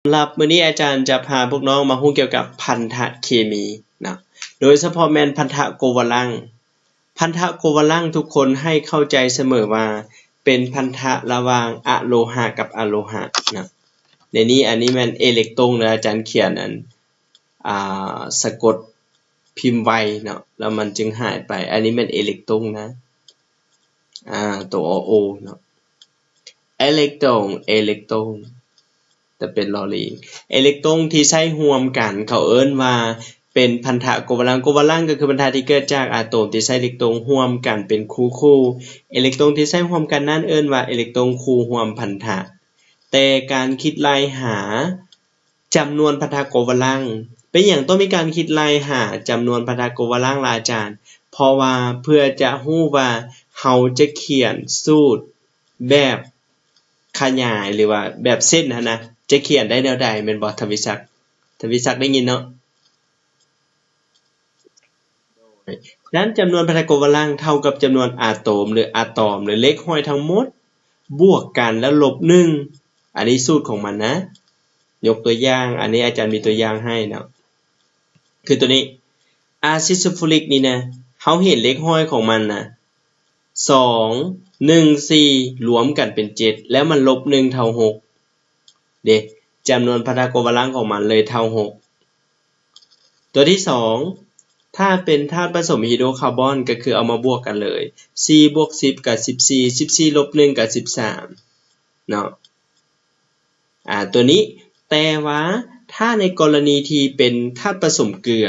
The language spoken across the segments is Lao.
ສຳລັບມື້ນີ້ອາຈານຈະພາພວກນ້ອງມາຮູ້ກ່ຽວກັບພັນທະເຄມີເນາະ, ໂດຍສະເພາະແມ່ນພັນທະໂກວາລັງ. ພັນທະໂກວາລັງທຸກຄົນໃຫ້ເຂົ້າໃຈສະເໝີວ່າເປັນພັນທະລະຫວ່າງອະໂລຫະກັບອະໂລຫະເນາະ. ໃນນີ້ ອັນນີ້ແມ່ນເອເລັກໂຕນເດີ, ອາຈານຂຽນອັນ ອ່າ ສະກົດພິມໄວເນາະ ແລ້ວມັນຈຶ່ງຫາຍໄປ. ອັນນີ້ແມ່ນເອເລັກໂຕນນະ ອ່າ ໂຕ ໂອ ເນາະ. ເອເລັກໂຕນ ເອເລັກໂຕນ ແຕ່ເປັນລໍລີງ. ເອເລັກໂຕນທີ່ໃຊ້ຮ່ວມກັນ ເຂົາເອີ້ນວ່າເປັນພັນທະໂກວາລັງ. ໂກວາລັງກໍຄືພັນທະທີ່ເກີດຈາກອາໂຕມທີ່ໃຊ້ເອເລັກໂຕນຮ່ວມກັນເປັນຄູ່ຄູ່. ເອເລັກໂຕນທີ່ໃຊ້ຮ່ວມກັນນັ້ນເອີ້ນວ່າເອເລັກໂຕນຄູ່ຮ່ວມພັນທະ. ແຕ່ການຄິດໄລ່ຫາ ຈຳນວນພັນທະໂກວາລັງ. ເປັນຫຍັງຕ້ອງມີການຄິດໄລ່ຫາຈຳນວນພັນທະໂກວາລັງລະອາຈານ? ເພາະວ່າເພື່ອຈະຮູ້ວ່າເຮົາຈະຂຽນສູດແບບຂະຫຍາຍ ຫຼືວ່າແບບເສັ້ນຫັ້ນນະ ຈະຂຽນໄດ້ແນວໃດ ແມ່ນບໍ່ ທະວິສັກ? ທະວິສັກໄດ້ຍິນເນາະ? ນັ້ນຈຳນວນພັນທະໂກວາລັງເທົ່າກັບຈຳນວນອາໂຕມ ຫຼືອາຕອມ ຫຼືເລກຫ້ອຍທັງໝົດ ບວກກັນແລ້ວລົບໜຶ່ງ. ອັນນີ້ສູດຂອງມັນນະ. ຍົກຕົວຢ່າງ, ອັນນີ້ອາຈານມີຕົວຢ່າງໃຫ້ເນາະ, ຄືຕົວນີ້ ອາຊິດຊູຟູຣິກນີ້ນະ, ເຮົາເຫັນເລກຫ້ອຍຂອງມັນນະ ສອງ ໜຶ່ງ ສີ່ ລວມກັນເປັນເຈັດ ແລ້ວມັນລົບໜຶ່ງເທົ່າຫົກເດ້, ຈຳນວນພັນທະໂກວາລັງຂອງມັນເລີຍເທົ່າຫົກ. ຕົວທີສອງ ຖ້າເປັນທາດປະສົມຮີໂດຄາບອນ ກໍຄືເອົາມາບວກກັນເລີຍ ສີ່ບວກສິບກໍສິບສີ່ ສິບສີ່ລົບໜຶ່ງກໍສິບສາມເນາະ. ອາ ຕົວນີ້ ແຕ່ວ່າຖ້າໃນກໍລະນີທີ່ເປັນທາດປະສົມເກືອ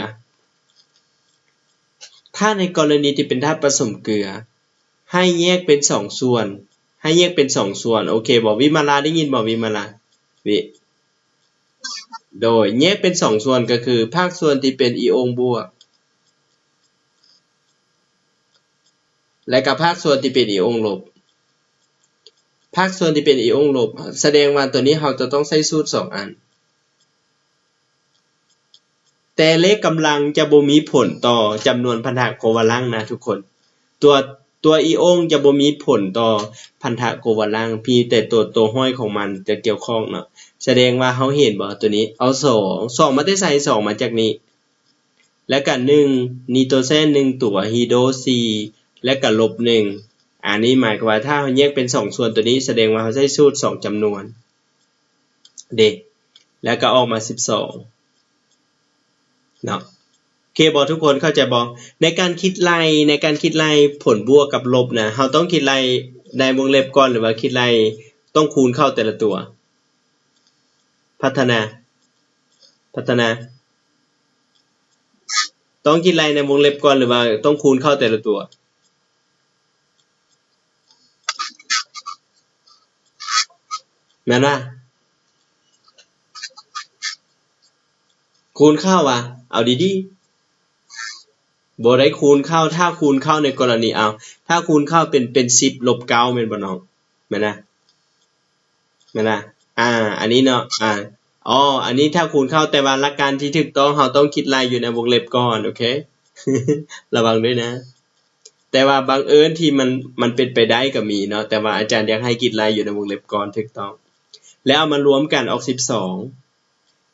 ຖ້າໃນກໍລະນີທີ່ເປັນທາດປະສົມເກືອ ໃຫ້ແຍກເປັນສອງສ່ວນ, ໃຫ້ແຍກເປັນສອງສ່ວນ. ໂອເຄບໍ່? ວິມາລາ ໄດ້ຍິນບໍ່ ວິມາລາ? ວິ ໂດຍ ແຍກເປັນສອງສ່ວນ ກໍຄືພາກສ່ວນທີ່ເປັນອີອົງບວກ ແລະກະພາກສ່ວນທີ່ເປັນອີອົງລົບ. ພາກສ່ວນທີ່ເປັນອີອົງລົບ ສະແດງວ່າຕົວນີ້ເຮົາຈະຕ້ອງໃຊ້ສູດສອງອັນ. ແຕ່ເລກກຳລັງຈະບໍ່ມີຜົນຕໍ່ຈຳນວນພັນທະໂກວາລັງນະທຸກຄົນ. ຕົວ ຕົວອີອົງຈະບໍ່ມີຜົນຕໍ່ພັນທະໂກວາລັງ, ມີແຕ່ຕົວ ຕົວຫ້ອຍຂອງມັນຈະກ່ຽວຂ້ອງເນາະ. ສະແດງວ່າເຮົາເຫັນບໍ່ ຕົວນີ້ ເອົາສອງ ສອງມາແຕ່ໃສ? ສອງມາຈາກນີ້ ແລ້ວກະໜຶ່ງ ນີໂຕແຊນໜຶ່ງຕົວ ຮີໂດສີ່ ແລ້ວກະລົບໜຶ່ງ. ອັນນີ້ໝາຍຄວາມວ່າຖ້າເຮົາແຍກເປັນສອງສ່ວນຕົວນີ້ ສະແດງວ່າເຮົາໃຊ້ສູດສອງຈຳນວນເດ້ ແລ້ວກະອອກມາສິບສອງເນາະ. ໂອເຄບໍ່ທຸກຄົນ ເຂົ້າໃຈບໍ່? ໃນການຄິດໄລ່ ໃນການຄິດໄລ່ຜົນບວກກັບລົບນະ ເຮົາຕ້ອງຄິດໄລ່ໃນວົງເລັບກ່ອນ ຫຼືວ່າຄິດໄລ່ຕ້ອງຄູນເຂົ້າແຕ່ລະຕົວ? ພັດທະນາ ພັດທະນາ ຕ້ອງຄິດໄລ່ໃນວົງເລັບກ່ອນ ຫຼືວ່າຕ້ອງຄູນເຂົ້າແຕ່ລະຕົວ? ແມ່ນວ່າ ຄູນເຂົ້າຫວາ? ເອົາດີໆ ບໍ່ໄດ້ຄູນເຂົ້າ. ຖ້າຄູນເຂົ້າໃນກໍລະນີ ເອົາ ຖ້າຄູນເຂົ້າເປັນ ເປັນສິບລົບເກົ້າແມ່ນບໍ່ນ້ອງ? ແມ່ນນະ? ແມ່ນນະ? ອ່າ ອັນນີ້ເນາະ ອ່າ ອໍ ອັນນີ້ຖ້າຄູນເຂົ້າ ແຕ່ວ່າຫຼັກການທີ່ຖືກຕ້ອງ ເຮົາຕ້ອງຄິດໄລ່ຢູ່ໃນວົງເລັບກ່ອນ ໂອເຄ ລະວັງດ້ວຍນະ. ແຕ່ວ່າບັງເອີນທີ່ມັນ ມັນເປັນໄປໄດ້ກໍມີເນາະ, ແຕ່ວ່າອາຈານຢາກໃຫ້ຄິດໄລ່ຢູ່ໃນວົງເລັບກ່ອນ ຖືກຕ້ອງ ແລ້ວເອົາມາລວມກັນອອກສິບສອງ.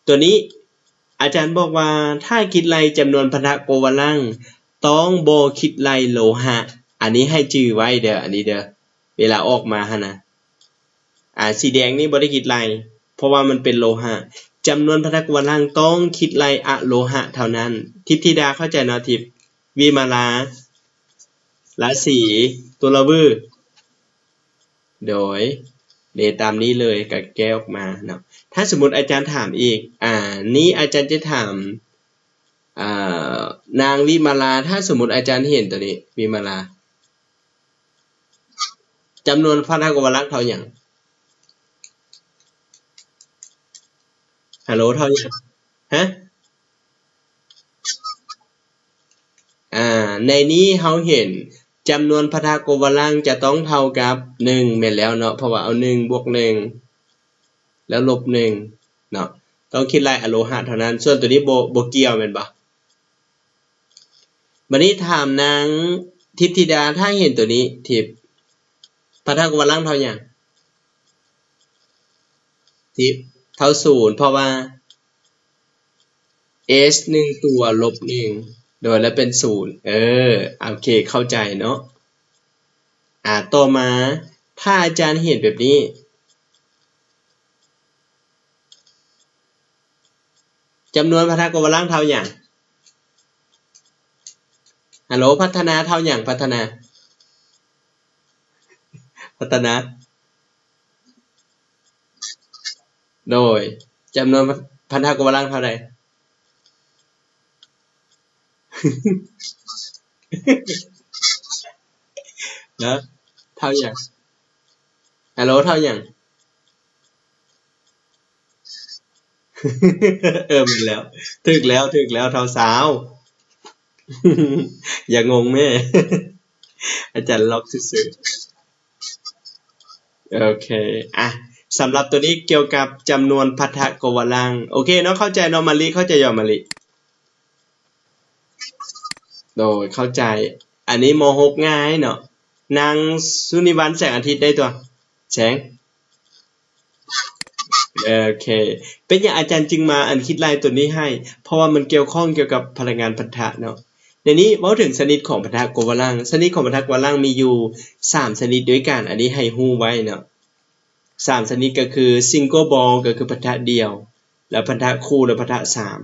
ຕົວນີ້ອາຈານບອກວ່າ ຖ້າຄິດໄລ່ຈຳນວນພັນທະໂກວາລັງ ຕ້ອງບໍ່ຄິດໄລ່ໂລຫະ. ອັນນີ້ໃຫ້ຈື່ໄວ້ເດີ ອັນນີ້ເດີ ເວລາອອກມາຫັ້ນນະ. ອາ ສີແດງນີ້ບໍ່ໄດ້ຄິດໄລ່ ເພາະວ່າມັນເປັນໂລຫະ. ຈຳນວນພັນທະໂກວາລັງຕ້ອງຄິດໄລ່ອະໂລຫະເທົ່ານັ້ນ. ທິບທິດາເຂົ້າໃຈເນາະ ທິບ? ວິມາລາ ລາສີ ຕຸລະວື ໂດຍ ເດ ຕາມນີ້ເລີຍ ກະແກ້ອອກມາເນາະ. ຖ້າສົມມຸດອາຈານຖາມອີກ ອາ ນີ້ອາຈານຈະຖາມ ອ່າ ນາງວິມາລາ ຖ້າສົມມຸດອາຈານເຫັນຕົວນີ້ ວິມາລາ ຈຳນວນພັນທະໂກວາລັງເທົ່າຫຍັງ? ຮາໂລ ເທົ່າຫຍັງ? ຮະ? ອ່າ ໃນນີ້ເຮົາເຫັນຈຳນວນພັນທະໂກວາລັງຈະຕ້ອງເທົ່າກັບໜຶ່ງ ແມ່ນແລ້ວເນາະ ເພາະວ່າເອົາໜຶ່ງບວກໜຶ່ງ ແລ້ວລົບໜຶ່ງເນາະ ຕ້ອງຄິດໄລ່ອະໂລຫະເທົ່ານັ້ນ. ສ່ວນຕົວນີ້ບໍ່ ບໍ່ກ່ຽວແມ່ນບໍ່? ບັດນີ້ຖາມນາງທິບທິດາ ຖ້າເຫັນຕົວນີ້ ທິບ ພັນທະໂກວາລັງເທົ່າຫຍັງ? ທິບ ເທົ່າສູນ ເພາະວ່າ h ໜຶ່ງຕົວລົບໜຶ່ງ ໂດຍ ແລ້ວເປັນສູນ. ເອີ ໂອເຄ ເຂົ້າໃຈເນາະ. ອາ ຕໍ່ມາ ຖ້າອາຈານເຫັນແບບນີ້ ຈຳນວນພັນທະກວາລັງເທົ່າຫຍັງ? ຮັລໂຫຼ ພັດທະນາເທົ່າຫຍັງ? ພັດທະນາ ພັດທະນາ ໂດຍ ຈຳນວນພັນທະກວາລັງເທົ່າໃດ? ເນາະ ເທົ່າຫຍັງ? ຮັລໂຫຼ ເທົ່າຫຍັງ? ເອີ ແມ່ນແລ້ວ ຖືກແລ້ວ ຖືກແລ້ວ ເທົ່າຊາວ. ຢ່າງົງແມ້ ອາຈານລັອກຊື່ໆ. ໂອເຄ ອ່ະ ສຳລັບຕົວນີ້ກ່ຽວກັບຈຳນວນພັນທະກວາລັງ. ໂອເຄເນາະ ເຂົ້າໃຈເນາະ ມະລິ ເຂົ້າໃຈຢູ່ ມະລິ? ໂດຍ ເຂົ້າໃຈ. ອັນນີ້ ມໍຫົກ ງ່າຍເນາະ. ນາງສຸນິວັນ ແສງອາທິດ ໄດ້ຕົວະ ແສງ. ໂອເຄ ເປັນຫຍັງອາຈານຈຶ່ງມາອັນຄິດໄລ່ຕົວນີ້ໃຫ້? ເພາະວ່າມັນກ່ຽວຂ້ອງກ່ຽວກັບພະລັງງານພັນທະເນາະ. ໃນນີ້ເວົ້າເຖິງຊະນິດຂອງພັນທະກວາລັງ. ຊະນິດຂອງພັນທະກວາລັງມີຢູ່ສາມຊະນິດດ້ວຍກັນ. ອັນນີ້ໃຫ້ຮູ້ໄວ້ເນາະ. ສາມຊະນິດກໍຄື single bond ກໍຄືພັນທະດຽວ ແລ້ວພັນທະຄູ່ ແລ້ວພັນທະສາມ.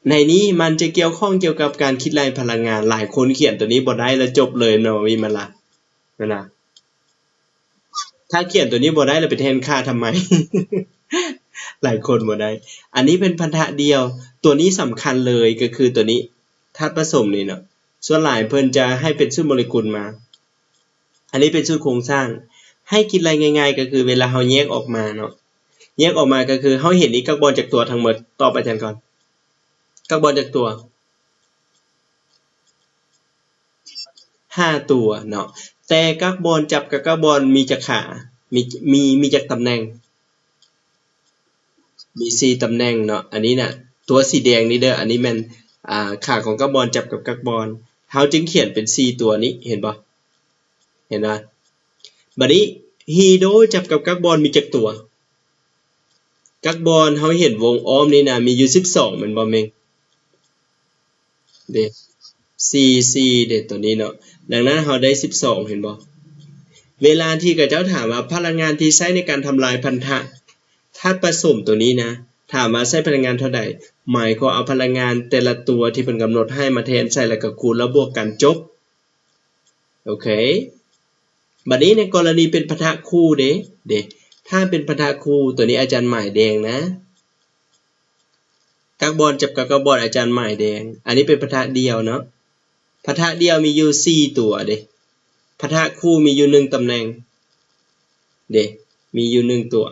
ໃນນີ້ມັນຈະກ່ຽວຂ້ອງກ່ຽວກັບການຄິດໄລ່ພະລັງງານ. ຫຼາຍຄົນຂຽນຕົວນີ້ບໍ່ໄດ້ແລ້ວຈົບເລີຍເນາະ ວິມະລາ ເວລາ ຖ້າຂຽນຕົວນີ້ບໍ່ໄດ້ແລ້ວໄປແທນຄ່າທຳໄມ? ຫຼາຍຄົນບໍ່ໄດ້. ອັນນີ້ເປັນພັນທະດຽວ. ຕົວນີ້ສຳຄັນເລີຍກໍຄືຕົວນີ້ ທາດປະສົມນີ້ເນາະ ສ່ວນຫຼາຍເພິ່ນຈະໃຫ້ເປັນສູດໂມເລກຸນມາ. ອັນນີ້ເປັນສູດໂຄງສ້າງ. ໃຫ້ຄິດໄລ່ງ່າຍໆ ກໍຄືເວລາເຮົາແຍກອອກມາເນາະ ແຍກອອກມາກໍຄືເຮົາເຫັນນີ້ ກັກບອນຈັກຕົວທັງໝົດ? ຕອບອາຈານກ່ອນ. ກັກບອນຈັກຕົວ? ຫ້າຕົວເນາະ. ແຕ່ກັກບອນຈັບກັບກັກບອນມີຈັກຂາ? ມີ ມີ ມີຈັກຕຳແໜ່ງ? ມີສີ່ຕຳແໜ່ງເນາະ. ອັນນີ້ນະ ຕົວສີແດງນີ້ເດີ ອັນນີ້ແມ່ນ ອ່າ ຂາຂອງກັກບອນຈັບກັບກັກບອນ. ເຮົາຈຶ່ງຂຽນເປັນສີ່ຕົວນີ້ ເຫັນບໍ່? ເຫັນບໍ່? ບັດນີ້ ເຮໂດຣກັບກັກບອນມີຈັກຕົວ? ກັກບອນເຮົາເຫັນວົງອ້ອມນີ້ນະ ມີຢູ່ສິບສອງແມ່ນບໍ່ເມັງ? ເດ້ ສີ່ ສີ່ ເດ້ ຕົວນີ້ເນາະ. ດັ່ງນັ້ນເຮົາໄດ້ສິບສອງ ເຫັນບໍ່? ເວລາທີ່ເຂົາເຈົ້າຖາມວ່າພະລັງງານທີ່ໃຊ້ໃນການທຳລາຍພັນທະທາດປະສົມຕົວນີ້ນະ ຖາມວ່າໃຊ້ພະລັງງານເທົ່າໃດ? ໝາຍຄວາມເອົາພະລັງງານແຕ່ລະຕົວທີ່ເພິ່ນກຳນົດໃຫ້ມາແທນໃສ່ ແລ້ວກໍຄູນ ແລ້ວບວກກັນ ຈົບ. ໂອເຄ ບັດນີ້ໃນກໍລະນີເປັນພັນທະຄູ່ເດ ເດ ຖ້າເປັນພັນທະຄູ່ ຕົວນີ້ອາຈານໝາຍແດງນະ ກັກບອນຈັບກັບກັກບອນ ອາຈານໝາຍແດງ. ອັນນີ້ເປັນພັນທະດຽວເນາະ ພັນທະດຽວມີຢູ່ສີ່ຕົວເດ ພັນທະຄູ່ມີຢູ່ໜຶ່ງຕຳແໜ່ງເດ ມີຢູ່ໜຶ່ງຕົວ.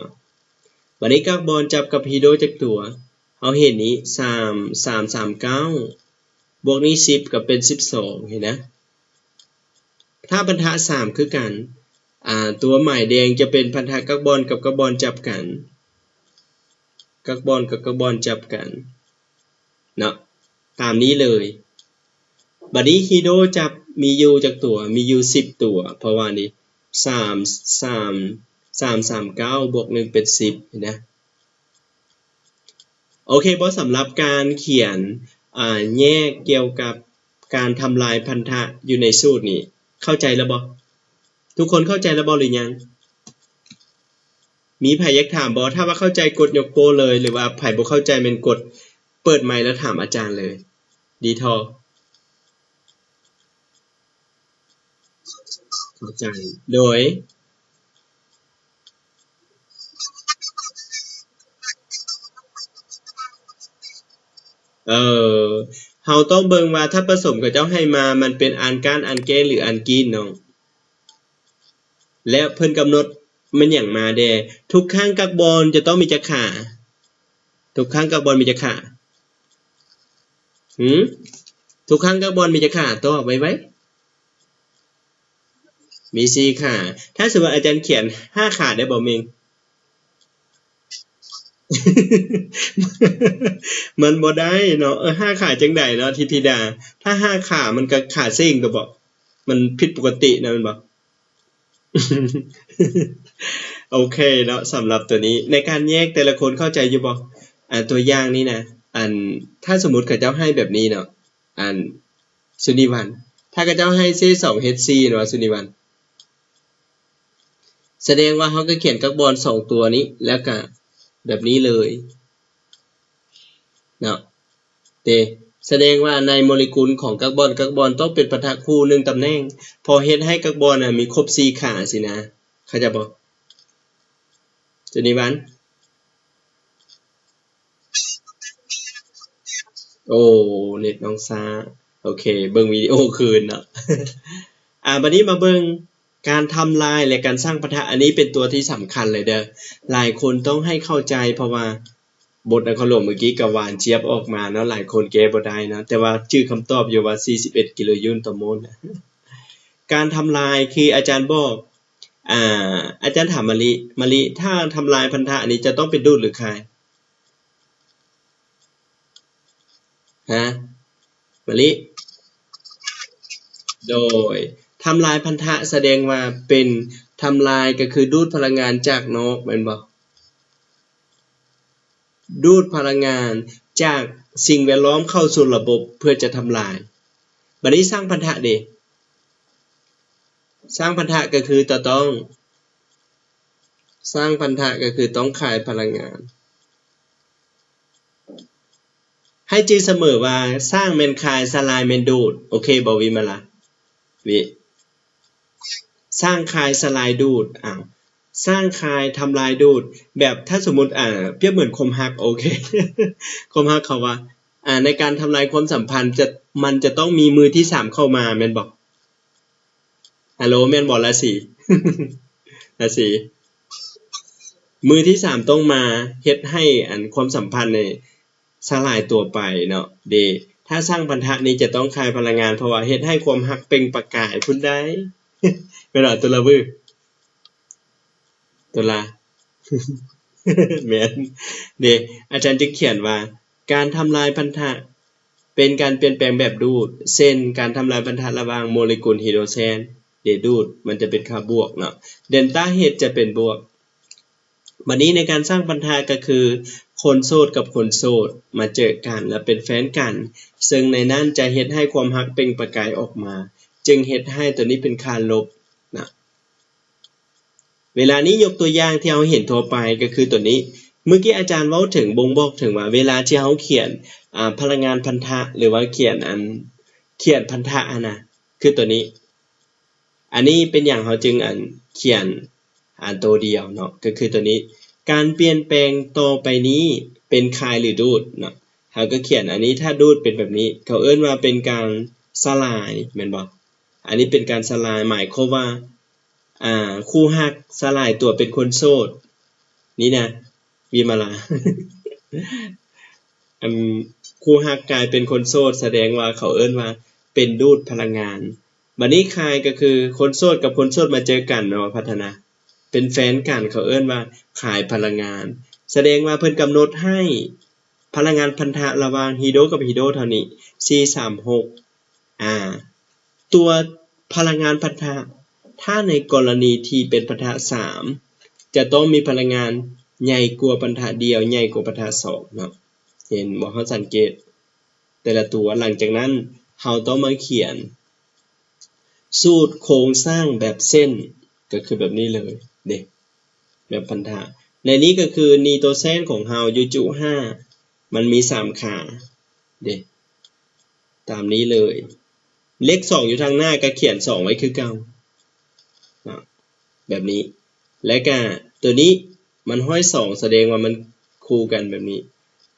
ບັດນີ້ກັກບອນຈັບກັບເຮໂດຣຈັກຕົວ? ເຮົາເຫັນນີ້ ສາມ ສາມ ສາມ ເກົ້າ ບວກນີ້ສິບ ກໍເປັນສິບສອງ ເຫັນນະ? ຖ້າພັນທະສາມຄືກັນ ອາ ຕົວໝາຍແດງຈະເປັນພັນທະກັກບອນກັບກັກບອນຈັບກັນ ກັກບອນກັບກັກບອນຈັບກັນເນາະ ຕາມນີ້ເລີຍ. ບັດນີ້ເຮໂດຣຈັບມີຢູ່ຈັກຕົວ? ມີຢູ່ສິບຕົວ ເພາະວ່ານີ້ ສາມ ສາມ ສາມ ສາມ ເກົ້າ ບວກໜຶ່ງເປັນສິບ ເຫັນນະ? ໂອເຄບໍ່? ສຳລັບການຂຽນ ອາ ແຍກກ່ຽວກັບການທຳລາຍພັນທະຢູ່ໃນສູດນີ້ ເຂົ້າໃຈແລ້ວບໍ່? ທຸກຄົນເຂົ້າໃຈແລ້ວບໍ່ ຫຼືຍັງ? ມີໃຜຢາກຖາມບໍ່? ຖ້າວ່າເຂົ້າໃຈກົດຍົກໂປ້ເລີຍ ຫຼືວ່າໃຜບໍ່ເຂົ້າໃຈແມ່ນກົດເປີດໄມແລ້ວຖາມອາຈານເລີຍ ດີເທາະ. ເຂົ້າໃຈ ໂດຍ ເອີ ເຮົາຕ້ອງເບິ່ງວ່າທາດປະສົມເຂົາເຈົ້າໃຫ້ມາ ມັນເປັນອານກ້ານ ອານແກ້ນ ຫຼືອານກີນເນາະ ແລະເພິ່ນກຳນົດແມ່ນຫຍັງມາແດ່? ທຸກຄັ້ງກັກບອນຈະຕ້ອງມີຈັກຂາ? ທຸກຄັ້ງກັກບອນມີຈັກຂາ? ຫື? ທຸກຄັ້ງກັກບອນມີຈັກຂາ? ຕອບໄວໆ. ມີສີ່ຂາ. ຖ້າສົມມຸດອາຈານຂຽນຫ້າຂາໄດ້ບໍ່ເມັງ? ມັນບໍ່ໄດ້ເນາະ. ເອີ ຫ້າຂາຈັ່ງໃດເນາະ ທິດທິດາ? ຖ້າຫ້າຂາມັນກໍຂາເສັງຕົວະບໍ່? ມັນຜິດປົກກະຕິນະ ແມ່ນບໍ່? ໂອເຄເນາະ ສຳລັບຕົວນີ້ ໃນການແຍກແຕ່ລະຄົນເຂົ້າໃຈຢູ່ບໍ່? ອາ ຕົວຢ່າງນີ້ນະ ອັນ ຖ້າສົມມຸດເຂົາເຈົ້າໃຫ້ແບບນີ້ເນາະ ອັນ ສຸນີວັນ ຖ້າເຂົາເຈົ້າໃຫ້ C ສອງ H ສີ່ເນາະ ສຸນີວັນ ສະແດງວ່າເຮົາກໍຂຽນກາບອນສອງຕົວນີ້ ແລ້ວກະແບບນີ້ເລີຍເນາະ ເດ ສະແດງວ່າໃນໂມເລກຸນຂອງກາບອນ ກາບອນຕ້ອງເປັນພັນທະຄູ່ໜຶ່ງຕຳແໜ່ງ ເພາະເຮັດໃຫ້ກາບອນນະມີຄົບສີ່ຂາຊີ້ນະ ເຂົ້າໃຈບໍ່? ຈຸນີວັນ ໂອ້ ເນັດນ້ອງຊ້າ ໂອເຄ ເບິ່ງວິດີໂອຄືນເນາະ ອາ ບັດນີ້ມາເບິ່ງການທຳລາຍ ແລະ ການສ້າງພັນທະ ອັນນີ້ເປັນຕົວທີ່ສຳຄັນເລີຍເດີ ຫຼາຍຄົນຕ້ອງໃຫ້ເຂົ້າໃຈ ເພາະວ່າບົດນະຄອນຫຼວງມື້ກີ້ກໍຫວານຈຽບອອກມາເນາະ ຫຼາຍຄົນແກ້ບໍ່ໄດ້ເນາະ ແຕ່ວ່າຈື່ຄຳຕອບຢູ່ວ່າສີ່ສິບເອັດກິໂລຈູນຕໍ່ໂມນ ການທຳລາຍຄືອາຈານບອກ ອາ ອາຈານຖາມມະລິ ມະລິ ຖ້າທຳລາຍພັນທະນີ້ຈະຕ້ອງເປັນດູດຫຼືຄາຍ? ຮະ ມະລິ ໂດຍ ທຳລາຍພັນທະສະແດງວ່າເປັນ ທຳລາຍກໍຄືດູດພະລັງງານຈາກນອກແມ່ນບໍ່? ດູດພະລັງງານຈາກສິ່ງແວດລ້ອມເຂົ້າສູ່ລະບົບເພື່ອຈະທຳລາຍ. ບັດນີ້ສ້າງພັນທະເດ? ສ້າງພັນທະກໍຄືຈະຕ້ອງ ສ້າງພັນທະກໍຄືຕ້ອງຂາຍພະລັງງານ. ໃຫ້ຈື່ສະເໝີວ່າສ້າງແມ່ນຂາຍ ສະລາຍແມ່ນດູດ. ໂອເຄບໍ່ ວິມາລາ? ວິ ສ້າງຂາຍ ສະລາຍດູດ. ອ້າວ ສ້າງຂາຍ ທຳລາຍດູດ. ແບບຖ້າສົມມຸດ ອາ ປຽບເໝືອນຄວາມຮັກ. ໂອເຄ ຄວາມຮັກເຂົາວ່າ ອາ ໃນການທຳລາຍຄວາມສຳພັນ ຈະ ມັນຈະຕ້ອງມີມືທີສາມເຂົ້າມາ ແມ່ນບໍ່? ຮາໂລ ແມ່ນບໍ່ລາສີ? ລາສີ ມືທີສາມຕ້ອງມາເຮັດໃຫ້ອັນຄວາມສຳພັນນີ້ສະຫຼາຍຕົວໄປເນາະເດ. ຖ້າສ້າງພັນທະນີ້ຈະຕ້ອງຂາຍພະລັງງານ ເພາະວ່າເຮັດໃຫ້ຄວາມຮັກເປັ່ງປະກາຍພຸ້ນໃດ໋ ແມ່ນບໍ່ ຕຸລາວື? ຕຸລາ ແມ່ນເດ. ອາຈານຈຶ່ງຂຽນວ່າ ການທຳລາຍພັນທະເປັນການປ່ຽນແປງແບບດູດ ເຊັ່ນ ການທຳລາຍພັນທະລະຫວ່າງໂມເລກຸນຮີໂດຣເຊນ ເດ ດູດ ມັນຈະເປັນຄ່າບວກເນາະ ເດນຕາເຮດຈະເປັນບວກ. ບັດນີ້ໃນການສ້າງພັນທະກໍຄືຄົນໂສດກັບຄົນໂສດມາເຈີກັນ ແລະ ເປັນແຟນກັນ ເຊິ່ງໃນນັ້ນຈະເຮັດໃຫ້ຄວາມຮັກເປັ່ງປະກາຍອອກມາ ຈຶ່ງເຮັດໃຫ້ຕົວນີ້ເປັນຄ່າລົບນະ. ເວລານີ້ຍົກຕົວຢ່າງທີ່ເຮົາເຫັນທົ່ວໄປກໍຄືຕົວນີ້ ເມື່ອກີ້ອາຈານເວົ້າເຖິງ ບົ່ງບອກເຖິງວ່າເວລາທີ່ເຮົາຂຽນ ອາ ພະລັງງານພັນທະ ຫຼືວ່າຂຽນອັນ ຂຽນພັນທະຫັ້ນນະ ຄືຕົວນີ້. ອັນນີ້ເປັນຫຍັງເຮົາຈຶ່ງອັນຂຽນອັນໂຕດຽວເນາະ ກໍຄືຕົວນີ້ ການປ່ຽນແປງຕໍ່ໄປນີ້ເປັນຂາຍ ຫຼື ດູດເນາະ ເຮົາກໍຂຽນອັນນີ້ ຖ້າດູດເປັນແບບນີ້ ເຂົາເອີ້ນວ່າເປັນການສະຫຼາຍແມ່ນບໍ່? ອັນນີ້ເປັນການສະຫຼາຍ ໝາຍຄວາມວ່າ ອ່າ ຄູ່ຮັກສະຫຼາຍຕົວເປັນຄົນໂສດ ນີ້ນະ ວິມາລາ ອັນ ຄູ່ຮັກກາຍເປັນຄົນໂສດ ສະແດງວ່າເຂົາເອີ້ນວ່າເປັນດູດພະລັງງານ. ບັດນີ້ຂາຍກໍຄືຄົນໂສດກັບຄົນໂສດມາເຈີກັນເນາະ ພັດທະນາ ເປັນແຟນກັນ ເຂົາເອີ້ນວ່າຂາຍພະລັງງານ ສະແດງວ່າເພິ່ນກຳນົດໃຫ້ພະລັງງານພັນທະລະຫວ່າງຮີໂດກັບຮີໂດເທົ່ານີ້ ສີ່ ສາມ ຫົກ ອາ ຕົວພະລັງງານພັນທະ ຖ້າໃນກໍລະນີທີ່ເປັນພັນທະສາມ ຈະຕ້ອງມີພະລັງງານໃຫຍ່ກວ່າພັນທະດຽວ ໃຫຍ່ກວ່າພັນທະສອງເນາະ ເຫັນບໍ່? ເຮົາສັງເກດແຕ່ລະຕົວ ຫຼັງຈາກນັ້ນເຮົາຕ້ອງມາຂຽນສູດໂຄງສ້າງແບບເສັ້ນ ກໍຄືແບບນີ້ເລີຍເດ້ ແບບພັນທະ ໃນນີ້ກໍຄືນີໂຕແຊນຂອງເຮົາຢູ່ຈຸຫ້າ ມັນມີສາມຂາເດ້ ຕາມນີ້ເລີຍ ເລກສອງຢູ່ທາງໜ້າກໍຂຽນສອງໄວ້ຄືເກົ່າເນາະ ແບບນີ້ ແລະກະຕົວນີ້ມັນຫ້ອຍສອງ ສະແດງວ່າມັນຄູ່ກັນແບບນີ້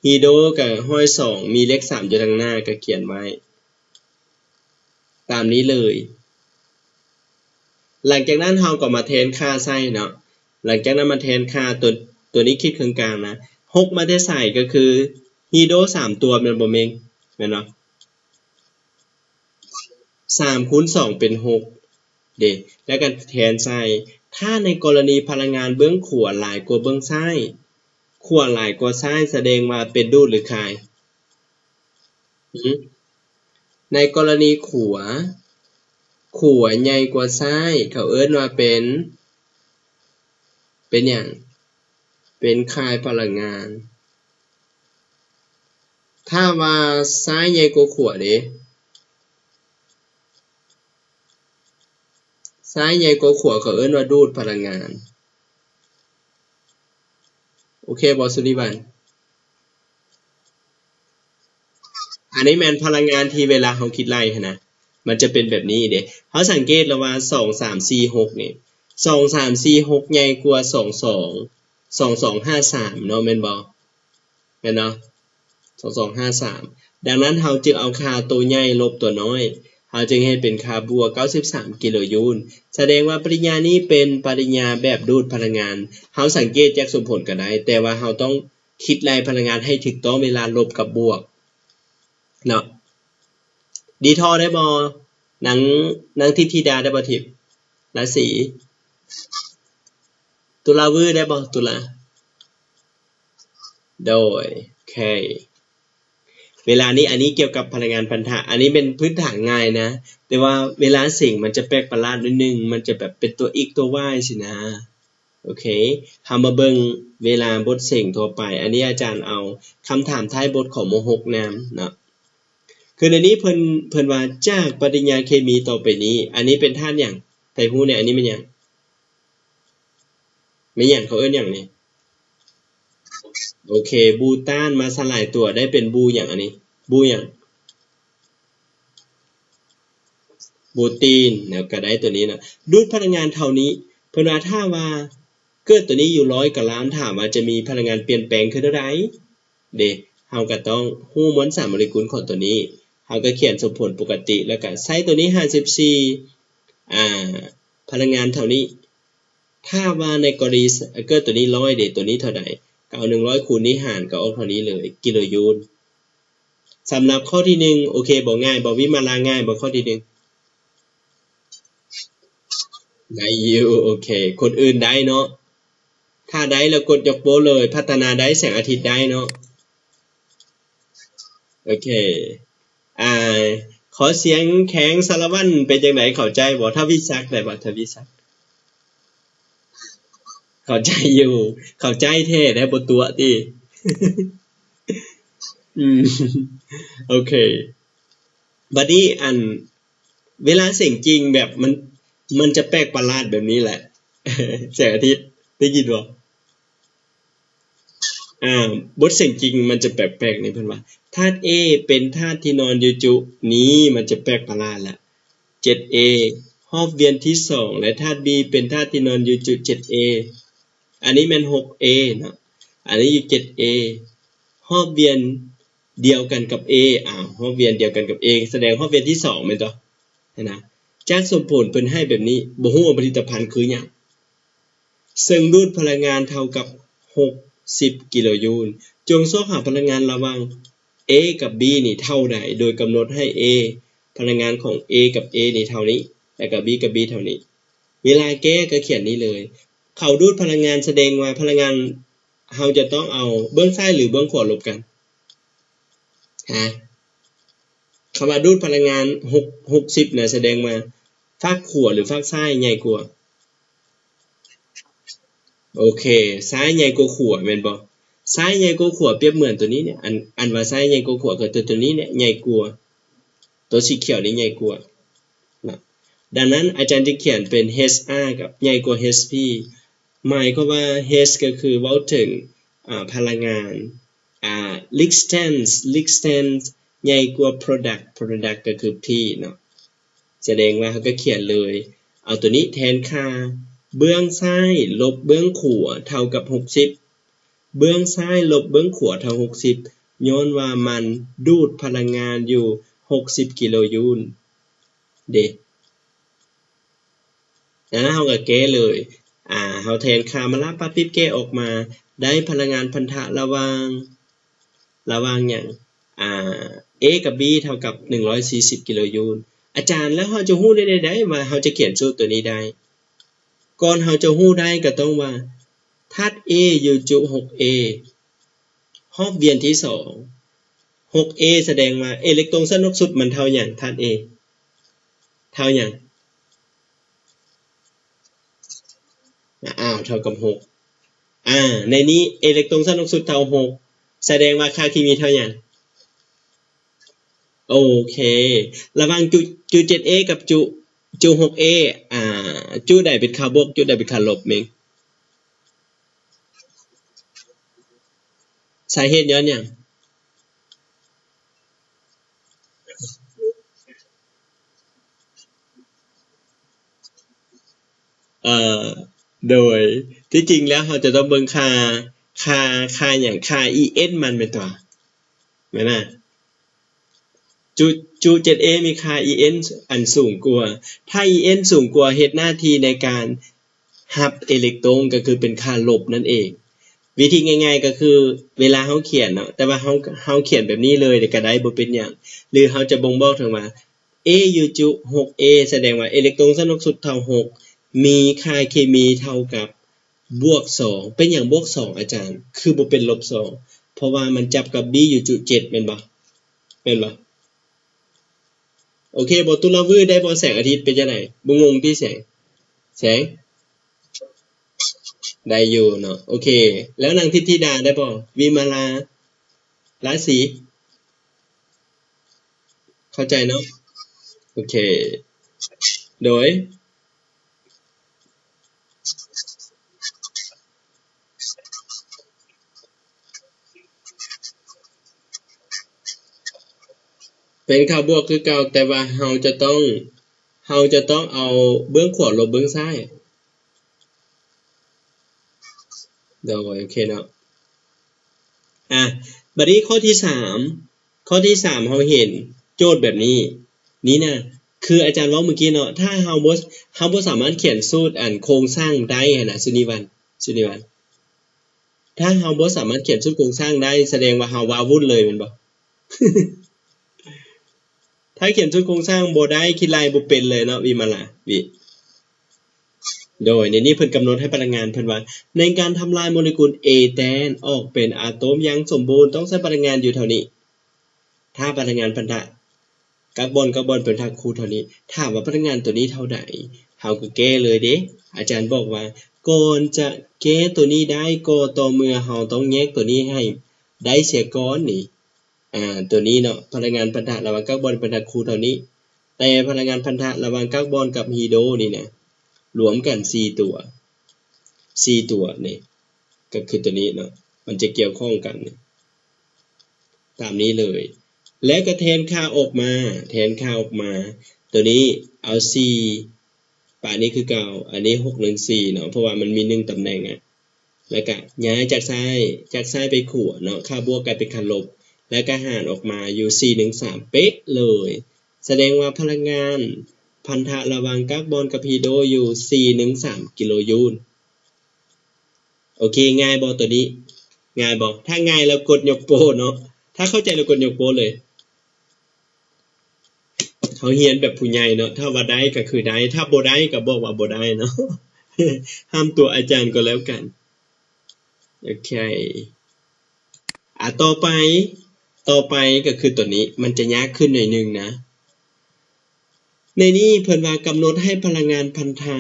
ຮີໂດກະຫ້ອຍສອງ ມີເລກສາມຢູ່ທາງໜ້າກໍຂຽນໄວ້ຕາມນີ້ເລີຍ. ຫຼັງຈາກນັ້ນເຮົາກໍມາແທນຄ່າໃສ່ເນາະ ຫຼັງຈາກນັ້ນມາແທນຄ່າ ຕົວ ຕົວນີ້ຄິດເຄິ່ງກາງນະ ຫົກມາແຕ່ໃສ? ກໍຄືຮີໂດສາມຕົວແມ່ນບໍ່ເມັງ ແມ່ນບໍ່? ສາມຄູນສອງເປັນຫົກເດ້ ແລ້ວກໍແທນໃສ່ ຖ້າໃນກໍລະນີພະລັງງານເບື້ອງຂວາຫຼາຍກວ່າເບື້ອງຊ້າຍ ຂວາຫຼາຍກວ່າຊ້າຍ ສະແດງວ່າເປັນດູດ ຫຼື ຂາຍ? ໃນກໍລະນີຂວາ ຂວາໃຫຍ່ກວ່າຊ້າຍ ເຂົາເອີ້ນວ່າເປັນ ເປັນຫຍັງ? ເປັນຄາຍພະລັງງານ. ຖ້າວ່າຊ້າຍໃຫຍ່ກວ່າຂວາເດ? ຊ້າຍໃຫຍ່ກວ່າຂວາ ເຂົາເອີ້ນວ່າດູດພະລັງງານ. ໂອເຄບໍ່ ສຸລິວັນ? ອັນນີ້ແມ່ນພະລັງງານທີ່ເວລາເຮົາຄິດໄລ່ຫັ້ນນະ ມັນຈະເປັນແບບນີ້ເດ້. ເຮົາສັງເກດລະວ່າ ສອງ ສາມ ສີ່ ຫົກ ນີ້ ສອງ ສາມ ສີ່ ຫົກ ໃຫຍ່ກວ່າ ສອງ ສອງ ສອງ ສອງ ຫ້າ ສາມ ເນາະ ແມ່ນບໍ່? ແມ່ນເນາະ ສອງ ສອງ ຫ້າ ສາມ. ດັ່ງນັ້ນເຮົາຈຶ່ງເອົາຄ່າໂຕໃຫຍ່ລົບໂຕນ້ອຍ ເຮົາຈຶ່ງເຮັດເປັນຄ່າບວກ ເກົ້າສິບສາມ ກິໂລຈູນ. ສະແດງວ່າປະລິຍານີ້ເປັນປະລິຍາແບບດູດພະລັງງານ. ເຮົາສັງເກດຈາກສົມຜົນກໍໄດ້ ແຕ່ວ່າເຮົາຕ້ອງຄິດໄລ່ພະລັງງານໃຫ້ຖືກຕ້ອງເວລາລົບກັບບວກເນາະ. ດີທໍ່ໄດ້ບໍ່? ນາງ ນາງທິບທິດາໄດ້ບໍ່? ທິບ ລາສີ ຕຸລາວື ໄດ້ບໍ່? ຕຸລາ ໂດຍ ໂອເຄ. ເວລານີ້ ອັນນີ້ກ່ຽວກັບພະລັງງານພັນທະ ອັນນີ້ເປັນພື້ນຖານງ່າຍນະ ແຕ່ວ່າເວລາເສັງມັນຈະແປກປະຫຼາດໜ້ອຍໜຶ່ງ ມັນຈະແບບເປັນຕົວ x ຕົວ y ຊີ້ນະ. ໂອເຄ ເຮົາມາເບິ່ງເວລາບົດເສັງທົ່ວໄປ. ອັນນີ້ອາຈານເອົາຄຳຖາມທ້າຍບົດຂອງ ມໍຫົກ ນຳເນາະ. ຄືໃນນີ້ເພິ່ນ ເພິ່ນວ່າ ຈາກປະຕິຍາເຄມີຕໍ່ໄປນີ້ ອັນນີ້ເປັນທາດຫຍັງ? ໃຜຮູ້ແດ່? ອັນນີ້ແມ່ນຫຍັງ? ແມ່ນຫຍັງ? ເຂົາເອີ້ນຫຍັງນີ້? ໂອເຄ ບູຕານມາສະຫຼາຍຕົວໄດ້ເປັນບູຫຍັງ? ອັນນີ້ບູຫຍັງ? ບູຕີນ ແລ້ວກໍໄດ້ຕົວນີ້ນະ ດູດພະລັງງານເທົ່ານີ້. ເພິ່ນວ່າຖ້າວ່າເກີດຕົວນີ້ຢູ່ຮ້ອຍກວ່າລ້ານ ຖາມວ່າຈະມີພະລັງງານປ່ຽນແປງຄືເທົ່າໃດ? ເດ ເຮົາກໍຕ້ອງຮູ້ມວນສານໂມເລກຸນຂອງຕົວນີ້ ເຮົາກໍຂຽນສົມຜົນປົກກະຕິ ແລ້ວກໍໃສ່ຕົວນີ້ ຫ້າສິບສີ່ ອາ ພະລັງງານເທົ່ານີ້. ຖ້າວ່າໃນກໍລະນີເກີດຕົວນີ້ຮ້ອຍເດ ຕົວນີ້ເທົ່າໃດ? ກໍເອົາໜຶ່ງຮ້ອຍຄູນນີ້ຫານກໍອອກເທົ່ານີ້ເລີຍ ກິໂລຈູນ. ສຳລັບຂໍ້ທີໜຶ່ງ ໂອເຄບໍ່? ງ່າຍບໍ່? ວິມາລາ ງ່າຍບໍ່ຂໍ້ທີໜຶ່ງ? ໄດ້ຢູ່ ໂອເຄ ຄົນອື່ນໄດ້ເນາະ. ຖ້າໄດ້ແລ້ວກົດຍົກໂປ້ເລີຍ. ພັດທະນາໄດ້ ແສງອາທິດໄດ້ເນາະ. ໂອເຄ ອາ ຂໍສຽງແຂງສາລະວັນ ເປັນຈັ່ງໃດ? ເຂົ້າໃຈບໍ່? ທະວີສັກໄດ້ບໍ່? ທະວີສັກ ເຂົ້າໃຈຢູ່ ເຂົ້າໃຈແທ້ໄດ໋ ບໍ່ຕົວະຕິ. ອືມ ໂອເຄ ບັດນີ້ ອັນ ເວລາເສັງຈິງແບບມັນ ມັນຈະແປກປະຫຼາດແບບນີ້ແຫຼະ ແສງອາທິດ ໄດ້ຍິນບໍ່? ອາ ບົດເສັງຈິງມັນຈະແປກໆ ນີ້ ເພິ່ນວ່າ ທາດ A ເປັນທາດທີ່ນອນຢູ່ຈຸນີ້ ມັນຈະແປກປະຫຼາດລະ ເຈັດ A ຮອບວຽນທີສອງ ແລະ ທາດ B ເປັນທາດທີ່ນອນຢູ່ຈຸ ເຈັດ A ອັນນີ້ແມ່ນ ຫົກ A ເນາະ ອັນນີ້ຢູ່ ເຈັດ A ຮອບວຽນ ດຽວກັນກັບ A ອາ ຮອບວຽນດຽວກັນກັບ A ສະແດງຮອບວຽນທີສອງແມ່ນຕົວະ ຫັ້ນນະ. ຈາກສົມຜົນເພິ່ນໃຫ້ແບບນີ້ ບໍ່ຮູ້ວ່າຜະລິດຕະພັນຄືຫຍັງ ເຊິ່ງດູດພະລັງງານເທົ່າກັບຫົກສິບກິໂລຈູນ. ຈົ່ງຊອກຫາພະລັງງານລະຫວ່າງ A ກັບ B ນີ້ເທົ່າໃດ ໂດຍກຳນົດໃຫ້ A ພະລັງງານຂອງ A ກັບ A ນີ້ເທົ່ານີ້ ແລະກໍ B ກັບ B ເທົ່ານີ້. ເວລາແກ້ກໍຂຽນນີ້ເລີຍ ເຂົາດູດພະລັງງານ ສະແດງວ່າພະລັງງານ ເຮົາຈະຕ້ອງເອົາເບື້ອງຊ້າຍ ຫຼື ເບື້ອງຂວາລົບກັນ? ຮະ ຄຳວ່າດູດພະລັງງານ ຫົກ ຫົກສິບ ນະ ສະແດງວ່າຟາກຂວາ ຫຼື ຟາກຊ້າຍໃຫຍ່ກວ່າ? ໂອເຄ ຊ້າຍໃຫຍ່ກວ່າຂວາແມ່ນບໍ່? ຊ້າຍໃຫຍ່ກວ່າຂວາ ປຽບເໝືອນຕົວນີ້ເນຍ ອັນ ອັນວ່າຊ້າຍໃຫຍ່ກວ່າຂວາ ກໍຕົວ ຕົວນີ້ເນຍໃຫຍ່ກວ່າ ຕົວສີຂຽວນີ້ໃຫຍ່ກວ່ານະ. ດັ່ງນັ້ນອາຈານຈຶ່ງຂຽນເປັນ H R ກັບໃຫຍ່ກວ່າ H P ໝາຍຄວາມວ່າ H ກໍຄືເວົ້າເຖິງ ອາ ພະລັງງານ ອາ resistance resistance ໃຫຍ່ກວ່າ product product ກໍຄື P ເນາະ. ສະແດງວ່າເຮົາກໍຂຽນເລີຍ ເອົາຕົວນີ້ແທນຄ່າ ເບື້ອງຊ້າຍລົບເບື້ອງຂວາເທົ່າກັບຫົກສິບ ເບື້ອງຊ້າຍລົບເບື້ອງຂວາເທົ່າຫົກສິບ ຍ້ອນວ່າມັນດູດພະລັງງານຢູ່ຫົກສິບກິໂລຈູນເດ. ແລ້ວເຮົາກໍແກ້ເລີຍ ອາ ເຮົາແທນຄ່າມາລະປະປິບແກ້ອອກມາ ໄດ້ພະລັງງານພັນທະລະຫວ່າງ ລະຫວ່າງຫຍັງ? ອາ A ກັບ B ເທົ່າກັບໜຶ່ງຮ້ອຍສີ່ສິບກິໂລຈູນ. ອາຈານ ແລ້ວເຮົາຈະຮູ້ໄດ້ແນວໃດວ່າເຮົາຈະຂຽນສູດຕົວນີ້ໄດ້? ກ່ອນເຮົາຈະຮູ້ໄດ້ກໍຕ້ອງວ່າ ທາດ A ຢູ່ຈຸ ຫົກ A ຮອບວຽນທີສອງ ຫົກ A ສະແດງວ່າເອເລັກໂຕນຊັ້ນນອກສຸດມັນເທົ່າຫຍັງ? ທາດ A ເທົ່າຫຍັງ? ອ້າວ ເທົ່າກັບຫົກ ອາ ໃນນີ້ເອເລັກໂຕນຊັ້ນສູງສຸດເທົ່າຫົກ ສະແດງວ່າຄ່າເຄມີເທົ່າຫຍັງ? ໂອເຄ ລະຫວ່າງຈຸ ຈຸເຈັດເອ ກັບຈຸ ຈຸຫົກເອ ອາ ຈຸໃດເປັນຄ່າບວກ ຈຸໃດເປັນຄ່າລົບເມັງ? ສາເຫດຍ້ອນຫຍັງ? ເອີ ໂດຍ ທີ່ຈິງແລ້ວເຮົາຈະຕ້ອງເບິ່ງຄ່າ ຄ່າ ຄ່າຫຍັງ? ຄ່າອີເອັນມັນແມ່ນຕົວະ ແມ່ນນະ? ຈຸ ຈຸເຈັດເອ ມີຄ່າອີເອັນອັນສູງກວ່າ. ຖ້າອີເອັນສູງກວ່າ ເຮັດໜ້າທີ່ໃນການຮັບເອເລັກໂຕນ ກໍຄືເປັນຄ່າລົບນັ້ນເອງ. ວິທີງ່າຍໆ ກໍຄືເວລາເຮົາຂຽນເນາະ ແຕ່ວ່າເຮົາ ເຮົາຂຽນແບບນີ້ເລີຍກໍໄດ້ ບໍ່ເປັນຫຍັງ. ຫຼືເຮົາຈະບົ່ງບອກເຖິງວ່າ ເອຢູ່ຈຸຫົກເອ ສະແດງວ່າເອເລັກໂຕນຊັ້ນສູງສຸດເທົ່າຫົກ ມີຄ່າເຄມີເທົ່າກັບ ບວກສອງ. ເປັນຫຍັງບວກສອງອາຈານ ຄືບໍ່ເປັນລົບສອງ? ເພາະວ່າມັນຈັບກັບບີຢູ່ຈຸເຈັດ ແມ່ນບໍ່? ແມ່ນບໍ່? ໂອເຄບໍ່? ຕຸລາວືດໄດ້ບໍ່? ແສງອາທິດເປັນຈັ່ງໃດ? ບໍ່ງົງຕິແສງ? ແສງ ໄດ້ຢູ່ເນາະ. ໂອເຄ ແລ້ວນາງທິດທິດາໄດ້ບໍ່? ວິມາລາ ລາສີ ເຂົ້າໃຈເນາະ? ໂອເຄ ໂດຍ ເປັນຄ່າບວກຄືເກົ່າ ແຕ່ວ່າເຮົາຈະຕ້ອງ ເຮົາຈະຕ້ອງເອົາເບື້ອງຂວາລົບເບື້ອງຊ້າຍ. ໂດຍ ໂອເຄເນາະ. ອາ ບັດນີ້ຂໍ້ທີສາມ ຂໍ້ທີສາມ ເຮົາເຫັນໂຈດແບບນີ້ ນີ້ນະ ຄືອາຈານເວົ້າມື້ກີ້ເນາະ ຖ້າເຮົາບໍ່ ເຮົາບໍ່ສາມາດຂຽນສູດອັນໂຄງສ້າງໄດ້ຫັ້ນນະ ສຸນິວັນ ສຸນິວັນ ຖ້າເຮົາບໍ່ສາມາດຂຽນສູດໂຄງສ້າງໄດ້ ສະແດງວ່າເຮົາວາວຸ້ນເລີຍແມ່ນບໍ່? ຖ້າຂຽນສູດໂຄງສ້າງບໍ່ໄດ້ ຄິດໄລ່ບໍ່ເປັນເລີຍເນາະ ວິມາລາ ວິ. ໂດຍໃນນີ້ເພິ່ນກຳນົດໃຫ້ພະລັງງານ ເພິ່ນວ່າ ໃນການທຳລາຍໂມເລກຸນເອແຕນອອກເປັນອາໂຕມຢ່າງສົມບູນ ຕ້ອງໃຊ້ພະລັງງານຢູ່ເທົ່ານີ້. ຖ້າພະລັງງານພັນທະ ກັກບອນ ກັກບອນເປັນທາດຄູ່ເທົ່ານີ້ ຖາມວ່າພະລັງງານໂຕນີ້ເທົ່າໃດ? ເຮົາກໍແກ້ເລີຍເດ້. ອາຈານບອກວ່າ ກ່ອນຈະແກ້ໂຕນີ້ໄດ້ ກໍຕໍ່ເມື່ອເຮົາຕ້ອງແຍກໂຕນີ້ໃຫ້ໄດ້ເສຍກ່ອນນີ້. ອາ ໂຕນີ້ເນາະ ພະລັງງານພັນທະລະຫວ່າງກັກບອນເປັນທາດຄູ່ເທົ່ານີ້ ແຕ່ພະລັງງານພັນທະລະຫວ່າງກັກບອນກັບຮີໂດນີ້ນະ ລວມກັນສີ່ຕົວ ສີ່ຕົວນີ້ ກໍຄືໂຕນີ້ເນາະ ມັນຈະກ່ຽວຂ້ອງກັນ ຕາມນີ້ເລີຍ ແລ້ວກໍແທນຄ່າອອກມາ ແທນຄ່າອອກມາ ໂຕນີ້ເອົາສີ່ ປະນີ້ຄືເກົ່າ ອັນນີ້ຫົກໜຶ່ງສີ່ເນາະ ເພາະວ່າມັນມີໜຶ່ງຕຳແໜ່ງອະ ແລ້ວກະຍ້າຍຈາກຊ້າຍ ຈາກຊ້າຍໄປຂວາເນາະ ຄ່າບວກກາຍເປັນຄ່າລົບ ແລ້ວກະຫານອອກມາຢູ່ສີ່ໜຶ່ງສາມເປະເລີຍ ສະແດງວ່າພະລັງງານພັນທະລະຫວ່າງກັກບອນກັບຮີໂດຢູ່ສີ່ໜຶ່ງສາມກິໂລຈູນ. ໂອເຄ ງ່າຍບໍ່ໂຕນີ້? ງ່າຍບໍ່? ຖ້າງ່າຍແລ້ວກົດຍົກໂປ້ເນາະ ຖ້າເຂົ້າໃຈແລ້ວກົດຍົກໂປ້ເລີຍ. ເຮົາຮຽນແບບຜູ້ໃຫຍ່ເນາະ ຖ້າວ່າໄດ້ກໍຄືໄດ້ ຖ້າບໍ່ໄດ້ກໍບອກວ່າບໍ່ໄດ້ເນາະ ຫ້າມຕົວະອາຈານກໍແລ້ວກັນ. ໂອເຄ ອາ ຕໍ່ໄປ ຕໍ່ໄປກໍຄືຕົວນີ້ ມັນຈະຍາກຂຶ້ນໜ້ອຍໜຶ່ງນະ. ໃນນີ້ເພິ່ນວ່າກຳນົດໃຫ້ພະລັງງານພັນທະ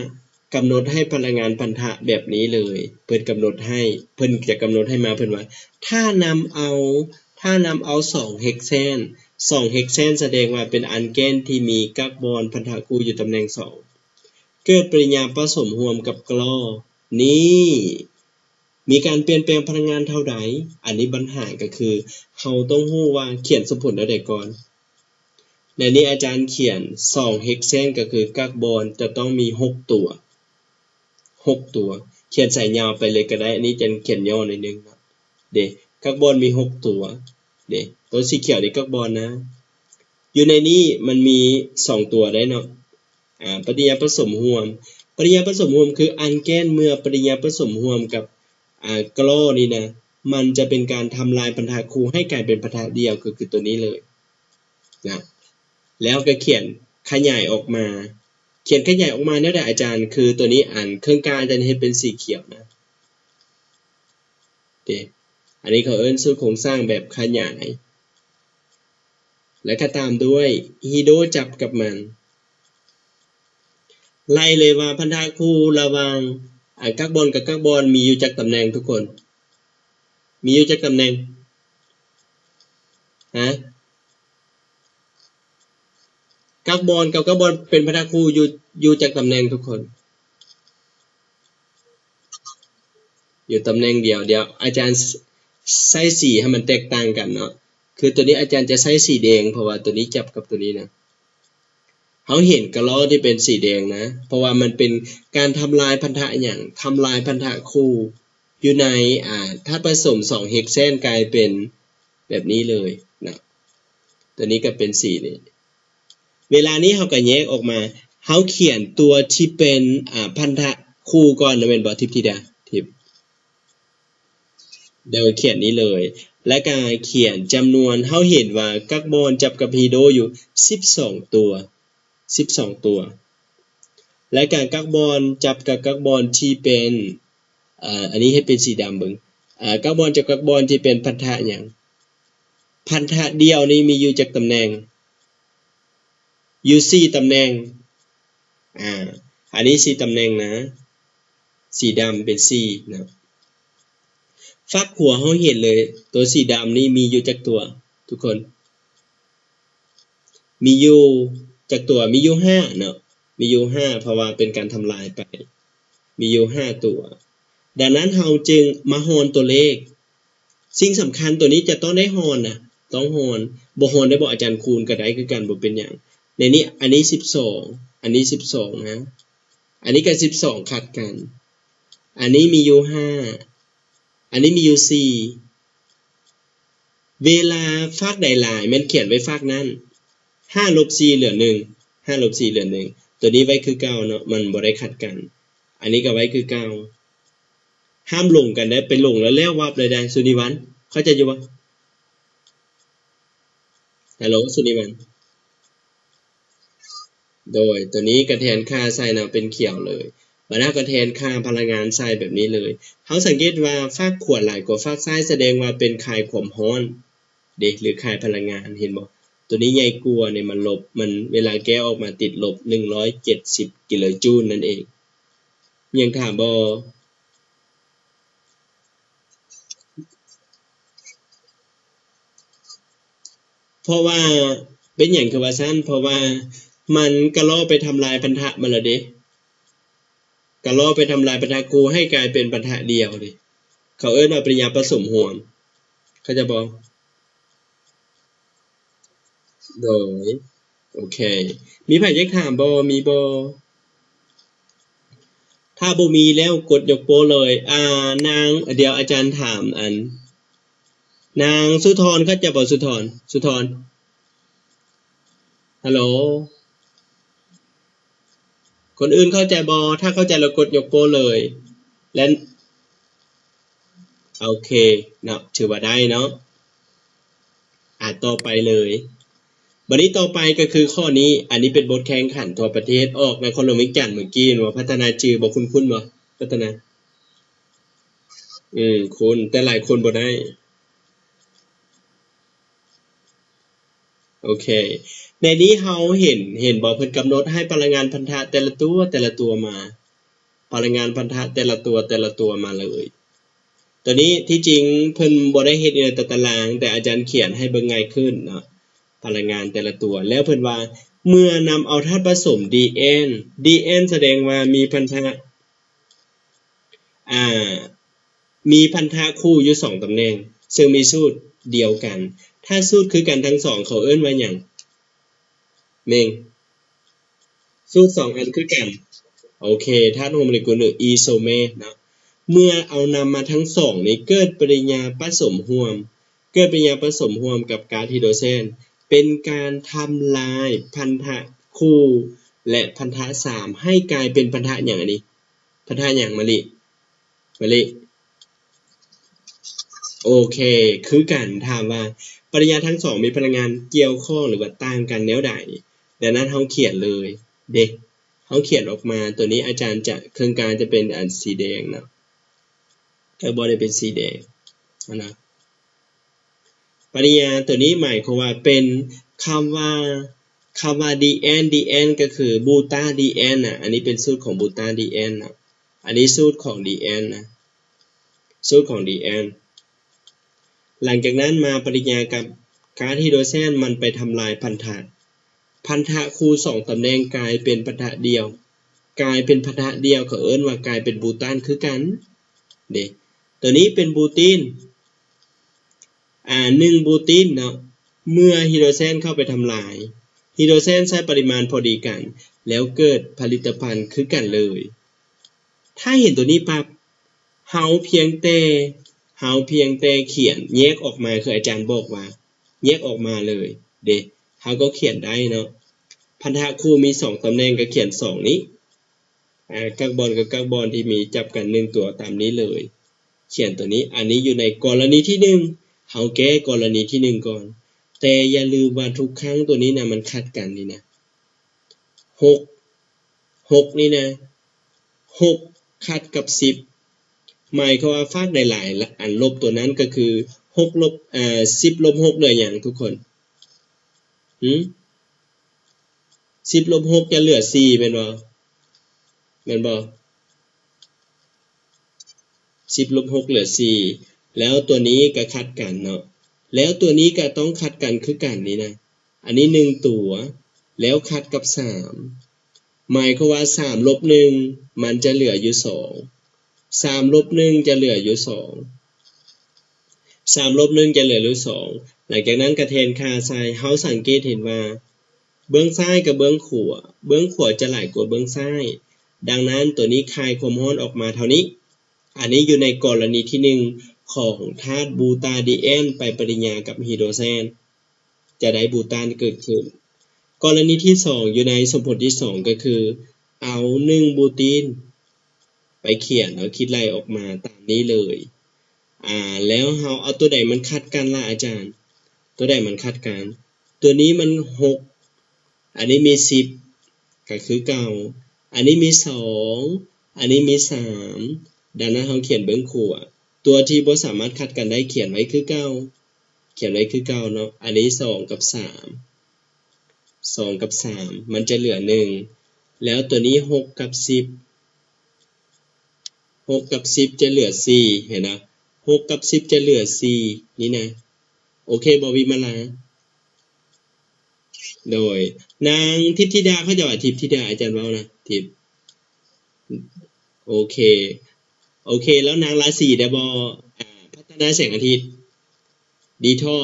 ກຳນົດໃຫ້ພະລັງງານພັນທະແບບນີ້ເລີຍ ເພິ່ນກຳນົດໃຫ້ ເພິ່ນຈະກຳນົດໃຫ້ມາ ເພິ່ນວ່າ ຖ້ານຳເອົາ ຖ້ານຳເອົາສອງເຮັກແຊນ ສອງເຮັກແຊນສະແດງວ່າເປັນອານເກນທີ່ມີກັກບອນພັນທະຄູ່ຢູ່ຕຳແໜ່ງສອງ ເກີດປະລິຍາປະສົມຮ່ວມກັບກລໍນີ້ ມີການປ່ຽນແປງພະລັງງານເທົ່າໃດ? ອັນນີ້ບັນຫາກໍຄື ເຮົາຕ້ອງຮູ້ວ່າຂຽນສົມຜົນແນວໃດກ່ອນ. ໃນນີ້ອາຈານຂຽນສອງເຮັກເຊນ ກໍຄືກັກບອນຈະຕ້ອງມີຫົກຕົວ ຫົກຕົວ. ຂຽນສາຍຍາວໄປເລີຍກໍໄດ້ ອັນນີ້ຈະຂຽນຫຍໍ້ໜ້ອຍໜຶ່ງເນາະ. ເດ ກັກບອນມີຫົກຕົວ. ເດ ຕົວສີຂຽວນີ້ກັກບອນນະ. ຢູ່ໃນນີ້ມັນມີສອງຕົວໄດ໋ເນາະ. ອາ ປະຕິກິລິຍາປະສົມຮ່ວມ. ປະຕິກິລິຍາປະສົມຮ່ວມຄືອານເກນເມື່ອປະຕິກິລິຍາປະສົມຮ່ວມກັບ ອາ ກລໍນີ້ນະ ມັນຈະເປັນການທຳລາຍພັນທະຄູ່ໃຫ້ກາຍເປັນພັນທະດຽວ ກໍຄືຕົວນີ້ເລີຍນະ. ແລ້ວກໍຂຽນຂະຫຍາຍອອກມາ. ຂຽນຂະຫຍາຍອອກມາແນວໃດອາຈານ? ຄືຕົວນີ້ ອັນເຄິ່ງກາງອາຈານເຮັດເປັນສີຂຽວນະ. ເດ ອັນນີ້ເຂົາເອີ້ນສູດໂຄງສ້າງແບບຂະຫຍາຍ. ແລະກໍຕາມດ້ວຍຮີໂດຈັບກັບມັນ ໄລ່ເລີຍວ່າພັນທະຄູ່ລະຫວ່າງ ອາ ກາກບອນກັບກາກບອນມີຢູ່ຈັກຕຳແໜ່ງທຸກຄົນ? ມີຢູ່ຈັກຕຳແໜ່ງ? ຮະ? ກາກບອນກັບກາກບອນເປັນພັນທະຄູ່ຢູ່ ຢູ່ຈັກຕຳແໜ່ງທຸກຄົນ? ຢູ່ຕຳແໜ່ງດຽວ. ດຽວອາຈານໃສ່ສີໃຫ້ມັນແຕກຕ່າງກັນເນາະ. ຄືໂຕນີ້ອາຈານຈະໃສ່ສີແດງ ເພາະວ່າໂຕນີ້ຈັບກັບໂຕນີ້ນະ. ເຮົາເຫັນກະລໍ້ທີ່ເປັນສີແດງນະ ເພາະວ່າມັນເປັນການທຳລາຍພັນທະຫຍັງ? ທຳລາຍພັນທະຄູ່ຢູ່ໃນ ອາ ທາດປະສົມສອງເຮັກເຊນ ກາຍເປັນແບບນີ້ເລີຍນະ. ໂຕນີ້ກໍເປັນສີນີ້. ເວລານີ້ເຮົາກໍແຍກອອກມາ ເຮົາຂຽນຕົວທີ່ເປັນ ອາ ພັນທະຄູ່ກ່ອນນະ ແມ່ນບໍ່ ທິບທິດາ? ທິບ ໂດຍຂຽນນີ້ເລີຍ ແລະກະຂຽນຈຳນວນ ເຮົາເຫັນວ່າກາກບອນຈັບກັບຮີໂດຢູ່ສິບສອງຕົວ ສິບສອງຕົວ ແລະກະກາກບອນຈັບກັບກາກບອນທີ່ເປັນ ອາ ອັນນີ້ເຮັດເປັນສີດຳເບິ່ງ ອາ ກາກບອນຈັບກາກບອນທີ່ເປັນພັນທະຫຍັງ? ພັນທະດ່ຽວນີ້ມີຢູ່ຈັກຕຳແໜ່ງ? ຢູ່ສີ່ຕຳແໜ່ງ ອາ ອັນນີ້ສີ່ຕຳແໜ່ງນະ ສີດຳເປັນສີ່ນະ. ຟາກຂວາເຮົາເຫັນເລີຍ ຕົວສີດຳນີ້ມີຢູ່ຈັກຕົວທຸກຄົນ? ມີຢູ່ຈັກຕົວ? ມີຢູ່ຫ້າເນາະ ມີຢູ່ຫ້າ ເພາະວ່າເປັນການທຳລາຍໄປ ມີຢູ່ຫ້າຕົວ. ດັ່ງນັ້ນເຮົາຈຶ່ງມາຮ່ອນຕົວເລກ. ສິ່ງສຳຄັນຕົວນີ້ຈະຕ້ອງໄດ້ຮ່ອນນະ ຕ້ອງຮ່ອນ. ບໍ່ຮ່ອນໄດ້ບໍ່? ອາຈານຄູນກໍໄດ້ຄືກັນ ບໍ່ເປັນຫຍັງ. ໃນນີ້ ອັນນີ້ສິບສອງ ອັນນີ້ສິບສອງນະ ອັນນີ້ກໍສິບສອງຂັດກັນ ອັນນີ້ມີຢູ່ຫ້າ ອັນນີ້ມີຢູ່ສີ່. ເວລາຟາກໃດຫຼາຍແມ່ນຂຽນໄວ້ຟາກນັ້ນ ຫ້າລົບສີ່ເຫຼືອໜຶ່ງ ຫ້າລົບສີ່ເຫຼືອໜຶ່ງ ຕົວນີ້ໄວ້ຄືເກົ່າເນາະ ມັນບໍ່ໄດ້ຂັດກັນ. ອັນນີ້ກໍໄວ້ຄືເກົ່າ. ຫ້າມຫຼົງກັນໄດ້ ໄປຫຼົງແລ້ວ ແລ້ວວັບເລີຍໄດ໋. ສຸນິວັນ ເຂົ້າໃຈຢູ່ບໍ່? ຮັລໂຫຼ ສຸນິວັນ. ໂດຍ ຕົວນີ້ກະແທນຄ່າໃສ່ນະ ເປັນຂຽວເລີຍ. ບາດເຮົາກະແທນຄ່າພະລັງງານໃສ່ແບບນີ້ເລີຍ. ເຮົາສັງເກດວ່າຟາກຂວາຫຼາຍກວ່າຟາກຊ້າຍ ສະແດງວ່າເປັນຄາຍຄວາມຮ້ອນເດ ຫຼືຄາຍພະລັງງານ ເຫັນບໍ່? ຕົວນີ້ໃຫຍ່ກວ່ານີ້ ມັນລົບ ມັນ ເວລາແກ້ອອກມາຕິດລົບໜຶ່ງຮ້ອຍເຈັດສິບກິໂລຈູນນັ້ນເອງ. ມີຫຍັງຖາມບໍ່? ເພາະວ່າ ເປັນຫຍັງຄືວ່າຊັ້ນ? ເພາະວ່າມັນກະລໍ້ໄປທຳລາຍພັນທະມາແລ້ວເດ ກະລໍ້ໄປທຳລາຍພັນທະຄູ່ໃຫ້ກາຍເປັນພັນທະດຽວເດ. ເຂົາເອີ້ນວ່າປະລິຍາປະສົມຮ່ວມ ເຂົ້າໃຈບໍ່? ໂດຍ ໂອເຄ ມີໃຜຢາກຖາມບໍ່? ມີບໍ່? ຖ້າບໍ່ມີແລ້ວກົດຍົກໂປ້ເລີຍ. ອາ ນາງ ດຽວອາຈານຖາມ ອັນ ນາງສຸທອນ ເຂົ້າໃຈບໍ່? ສຸທອນ ສຸທອນ ຮັລໂຫຼ ຄົນອື່ນເຂົ້າໃຈບໍ່? ຖ້າເຂົ້າໃຈແລ້ວກົດຍົກໂປ້ເລີຍ ແລະ ໂອເຄເນາະ ຖືວ່າໄດ້ເນາະ. ອາ ຕໍ່ໄປເລີຍ. ບັດນີ້ຕໍ່ໄປກໍຄືຂໍ້ນີ້ ອັນນີ້ເປັນບົດແຂ່ງຂັນທົ່ວປະເທດ ອອກນະຄອນຫຼວງວຽງຈັນມື້ກີ້ເນາະ. ພັດທະນາຈື່ບໍ່? ຄຸ້ນໆບໍ່? ພັດທະນາ ອືມ ຄຸ້ນ ແຕ່ຫຼາຍຄົນບໍ່ໄດ້. ໂອເຄ ໃນນີ້ເຮົາເຫັນ ເຫັນບໍ່ ເພິ່ນກຳນົດໃຫ້ພະລັງງານພັນທະແຕ່ລະຕົວ ແຕ່ລະຕົວມາ ພະລັງງານພັນທະແຕ່ລະຕົວ ແຕ່ລະຕົວມາເລີຍ. ຕົວນີ້ທີ່ຈິງເພິ່ນບໍ່ໄດ້ເຮັດຢູ່ໃນຕາຕະລາງ ແຕ່ອາຈານຂຽນໃຫ້ເບິ່ງງ່າຍຂຶ້ນເນາະ ພະລັງງານແຕ່ລະຕົວ. ແລ້ວເພິ່ນວ່າ ເມື່ອນຳເອົາທາດປະສົມ Dn Dn ສະແດງວ່າມີພັນທະ ອາ ມີພັນທະຄູ່ຢູ່ສອງຕຳແໜ່ງ ເຊິ່ງມີສູດດຽວກັນ. ຖ້າສູດຄືກັນທັງສອງ ເຂົາເອີ້ນວ່າຫຍັງ? ເມັງ ສູດສອງອັນຄືກັນ. ໂອເຄ ທາດຮ່ວມໂມເລກຸນ ຫຼື ອີໂຊເມເນາະ. ເມື່ອເອົານຳມາທັງສອງນີ້ ເກີດປະລິຍາປະສົມຮ່ວມ ເກີດປະລິຍາປະສົມຮ່ວມກັບກາດຮີໂດຣເຊນ ເປັນການທຳລາຍພັນທະຄູ່ ແລະ ພັນທະສາມ ໃຫ້ກາຍເປັນພັນທະຫຍັງ? ອັນນີ້ ພັນທະຫຍັງ? ມະລິ ມະລິ ໂອເຄ ຄືກັນ. ຖາມວ່າ ປະລິຍາທັງສອງມີພະລັງງານກ່ຽວຂ້ອງ ຫຼືວ່າຕ່າງກັນແນວໃດ? ດັ່ງນັ້ນເຮົາຂຽນເລີຍເດ ເຮົາຂຽນອອກມາ. ຕົວນີ້ອາຈານຈະ ເຄິ່ງກາງຈະເປັນອັນສີແດງເນາະ ແຕ່ບໍ່ໄດ້ເປັນສີແດງຫັ້ນນະ. ປະລິຍາຕົວນີ້ໝາຍຄວາມວ່າເປັນຄຳວ່າ ຄຳວ່າ Dn Dn ກໍຄື Buta Dn ນະ. ອັນນີ້ເປັນສູດຂອງ Buta Dn ນະ. ອັນນີ້ສູດຂອງດີແອນນະ ສູດຂອງດີແອນ. ຫຼັງຈາກນັ້ນມາປະຕິກິລິຍາກັບກາດຮີໂດຣແຊນ ມັນໄປທຳລາຍພັນທະ ພັນທະຄູ່ສອງຕຳແໜ່ງກາຍເປັນພັນທະດ່ຽວ ກາຍເປັນພັນທະດ່ຽວ ເຂົາເອີ້ນວ່າກາຍເປັນບູຕານຄືກັນເດ້. ໂຕນີ້ເປັນບູຕິນ ອາ ໜຶ່ງບູຕິນເນາະ ເມື່ອຮີໂດຣແຊນເຂົ້າໄປທຳລາຍ ຮີໂດຣແຊນໃຊ້ປະລິມານພໍດີກັນ ແລ້ວເກີດຜະລິດຕະພັນຄືກັນເລີຍ. ຖ້າເຫັນໂຕນີ້ປັບ ເຮົາພຽງແຕ່ ເຮົາພຽງແຕ່ຂຽນແຍກອອກມາ ຄືອາຈານບອກວ່າ ແຍກອອກມາເລີຍເດ້ ເຮົາກໍຂຽນໄດ້ເນາະ. ພັນທະຄູ່ມີສອງຕຳແໜ່ງ ກໍຂຽນສອງນີ້ ອາ ກັກບອນກັບກັກບອນທີ່ມີຈັບກັນໜຶ່ງຕົວຕາມນີ້ເລີຍ ຂຽນໂຕນີ້. ອັນນີ້ຢູ່ໃນກໍລະນີທີໜຶ່ງ ເຮົາແກ້ກໍລະນີທີໜຶ່ງກ່ອນ. ແຕ່ຢ່າລືມວ່າທຸກຄັ້ງໂຕນີ້ນະ ມັນຂັດກັນນີ້ນະ ຫົກ ຫົກນີ້ນະ ຫົກຂັດກັບສິບ ໝາຍຄວາມວ່າຟາກໃດຫຼາຍ ອັນລົບຕົວນັ້ນກໍຄືຫົກລົບ ເອີ ສິບລົບຫົກເຫຼືອຫຍັງທຸກຄົນ? ຫື? ສິບລົບຫົກຈະເຫຼືອສີ່ແມ່ນບໍ່? ແມ່ນບໍ່? ສິບລົບຫົກເຫຼືອສີ່ ແລ້ວຕົວນີ້ກໍຂັດກັນເນາະ ແລ້ວຕົວນີ້ກໍຕ້ອງຂັດກັນຄືກັນນີ້ນະ. ອັນນີ້ໜຶ່ງຕົວ ແລ້ວຂັດກັບສາມ ໝາຍຄວາມວ່າສາມລົບໜຶ່ງ ມັນຈະເຫຼືອຢູ່ສອງ ສາມລົບໜຶ່ງຈະເຫຼືອຢູ່ສອງ ສາມລົບໜຶ່ງຈະເຫຼືອຢູ່ສອງ. ຫຼັງຈາກນັ້ນກະແທນຄ່າໃສ່ ເຮົາສັງເກດເຫັນວ່າເບື້ອງຊ້າຍກັບເບື້ອງຂວາ ເບື້ອງຂວາຈະຫຼາຍກວ່າເບື້ອງຊ້າຍ. ດັ່ງນັ້ນໂຕນີ້ຄາຍຄວາມຮ້ອນອອກມາເທົ່ານີ້. ອັນນີ້ຢູ່ໃນກໍລະນີທີໜຶ່ງຂອງທາດບູຕາດີແອນໄປປະຕິກິລິຍາກັບຮີໂດຣແຊນ ຈະໄດ້ບູຕານເກີດຂຶ້ນ. ກໍລະນີທີສອງ ຢູ່ໃນສົມຜົນທີສອງ ກໍຄືເອົາໜຶ່ງບູຕິນໄປຂຽນ ເອົາຄິດໄລ່ອອກມາຕາມນີ້ເລີຍ. ອາ ແລ້ວເຮົາເອົາຕົວໃດມັນຂັດກັນລະອາຈານ? ຕົວໃດມັນຂັດກັນ? ຕົວນີ້ມັນຫົກ ອັນນີ້ມີສິບ ກໍຄືເກົ່າ ອັນນີ້ມີສອງ ອັນນີ້ມີສາມ. ດັ່ງນັ້ນເຮົາຂຽນເບື້ອງຂວາ ຕົວທີ່ບໍ່ສາມາດຂັດກັນໄດ້ຂຽນໄວ້ຄືເກົ່າ ຂຽນໄວ້ຄືເກົ່າເນາະ. ອັນນີ້ສອງກັບສາມ ສອງກັບສາມ ມັນຈະເຫຼືອໜຶ່ງ ແລ້ວຕົວນີ້ຫົກກັບສິບ ຫົກກັບສິບຈະເຫຼືອສີ່ ເຫັນນະ ຫົກກັບສິບຈະເຫຼືອສີ່ນີ້ນະ. ໂອເຄບໍ່ ວິມະລາ? ໂດຍ ນາງທິບທິດາ ເຂົາເຈົ້າວ່າທິບທິດາ ອາຈານເວົ້ານະ ທິບ ໂອເຄ ໂອເຄ ແລ້ວນາງລາສີໄດ້ບໍ່? ອາ ພັດທະນາແສງອາທິດ ດີທໍ່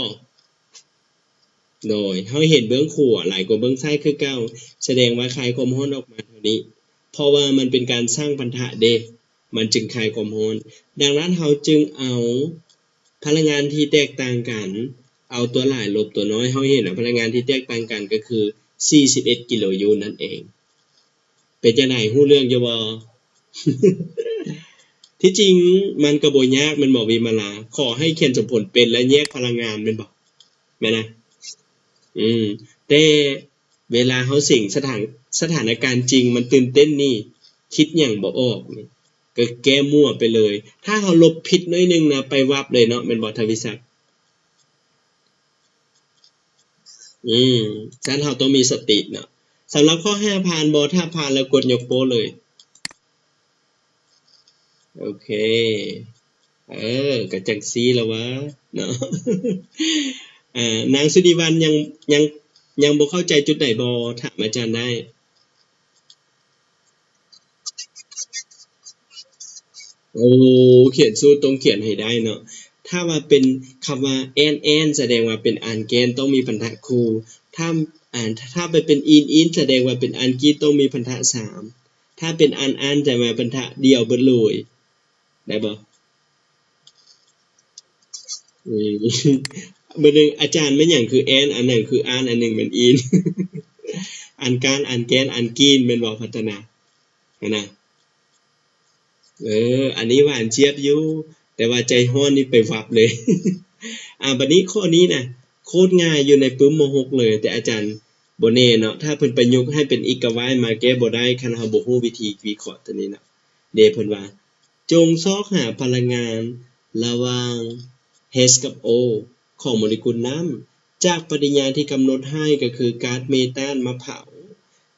ໂດຍ ເຮົາເຫັນເບື້ອງຂວາຫຼາຍກວ່າເບື້ອງຊ້າຍຄືເກົ່າ ສະແດງວ່າຄາຍຄວາມຮ້ອນອອກມາເທົ່ານີ້ ເພາະວ່າມັນເປັນການສ້າງພັນທະເດ້ ມັນຈຶ່ງຄາຍຄວາມຮ້ອນ. ດັ່ງນັ້ນເຮົາຈຶ່ງເອົາພະລັງງານທີ່ແຕກຕ່າງກັນ ເອົາຕົວຫຼາຍລົບຕົວນ້ອຍ ເຮົາເຫັນວ່າພະລັງງານທີ່ແຕກຕ່າງກັນກໍຄືສີ່ສິບເອັດກິໂລໂຈວລ໌ນັ້ນເອງ. ເປັນຈັ່ງໃດ ຮູ້ເລື່ອງຢູ່ບໍ່? ທີ່ຈິງມັນກໍບໍ່ຍາກແມ່ນບໍ່ ວິມະລາ? ຂໍໃຫ້ຂຽນສົມຜົນເປັນ ແລະ ແຍກພະລັງງານແມ່ນບໍ່? ແມ່ນນະ? ອືມ ແຕ່ເວລາເຮົາເສັງສະຖານ ສະຖານະການຈິງມັນຕື່ນເຕັ້ນນີ້ ຄິດຫຍັງບໍ່ອອກນີ້ ກໍແກ້ມົ້ວໄປເລີຍ. ຖ້າເຮົາລົບຜິດໜ້ອຍໜຶ່ງນະ ໄປວັບເລີຍເນາະ ແມ່ນບໍ່ ທະວິສັກ? ອືມ ຊັ້ນເຮົາຕ້ອງມີສະຕິເນາະ. ສຳລັບຂໍ້ຫ້າຜ່ານບໍ່? ຖ້າຜ່ານແລ້ວກົດຍົກໂປ້ເລີຍ. ໂອເຄ ເອີ ກະຈັ່ງຊີ້ລະຫວາເນາະ. ອາ ນາງສຸດີວັນຍັງ ຍັງ ຍັງບໍ່ເຂົ້າໃຈຈຸດໃດບໍ່? ຖາມອາຈານໄດ້. ໂອ້ ຂຽນສູດຕ້ອງຂຽນໃຫ້ໄດ້ເນາະ. ຖ້າວ່າເປັນຄຳວ່າແອນແອນ ສະແດງວ່າເປັນອານແກນ ຕ້ອງມີພັນທະຄູ່. ຖ້າ ອາ ຖ້າໄປເປັນອີນອີນ ສະແດງວ່າເປັນອານກີດ ຕ້ອງມີພັນທະສາມ. ຖ້າເປັນອານອານ ສະແດງວ່າພັນທະດ່ຽວເບິດເລີຍ. ໄດ້ບໍ່? ອືມ ມື້ໜຶ່ງອາຈານແມ່ນຫຍັງຄືແອນ ອັນໜຶ່ງຄືອານ ອັນໜຶ່ງແມ່ນອີນ. ອານການ ອານແກນ ອານກີນ ແມ່ນບໍ່ ພັດທະນາ ຫັ້ນນະ. ເອີ ອັນນີ້ຫວານຈຽບຢູ່ ແຕ່ວ່າໃຈຮ້ອນນີ້ໄປວັບເລີຍ. ອາ ບັດນີ້ຂໍ້ນີ້ນະ ໂຄດງ່າຍ ຢູ່ໃນປຶ້ມ ມໍຫົກເລີຍ ແຕ່ອາຈານບໍ່ແນ່ເນາະ ຖ້າເພິ່ນປະຍຸກໃຫ້ເປັນເອກະວາດມາແກ້ບໍ່ໄດ້ ຄັນເຮົາບໍ່ຮູ້ວິທີວິເຄາະຕົວນີ້ເນາະ. ເດ ເພິ່ນວ່າ ຈົ່ງຊອກຫາພະລັງງານລະຫວ່າງ H ກັບ O ຂອງໂມເລກຸນນ້ຳ ຈາກປະຕິກິລິຍາທີ່ກຳນົດໃຫ້ກໍຄືກາດເມຕານມາເຜົາ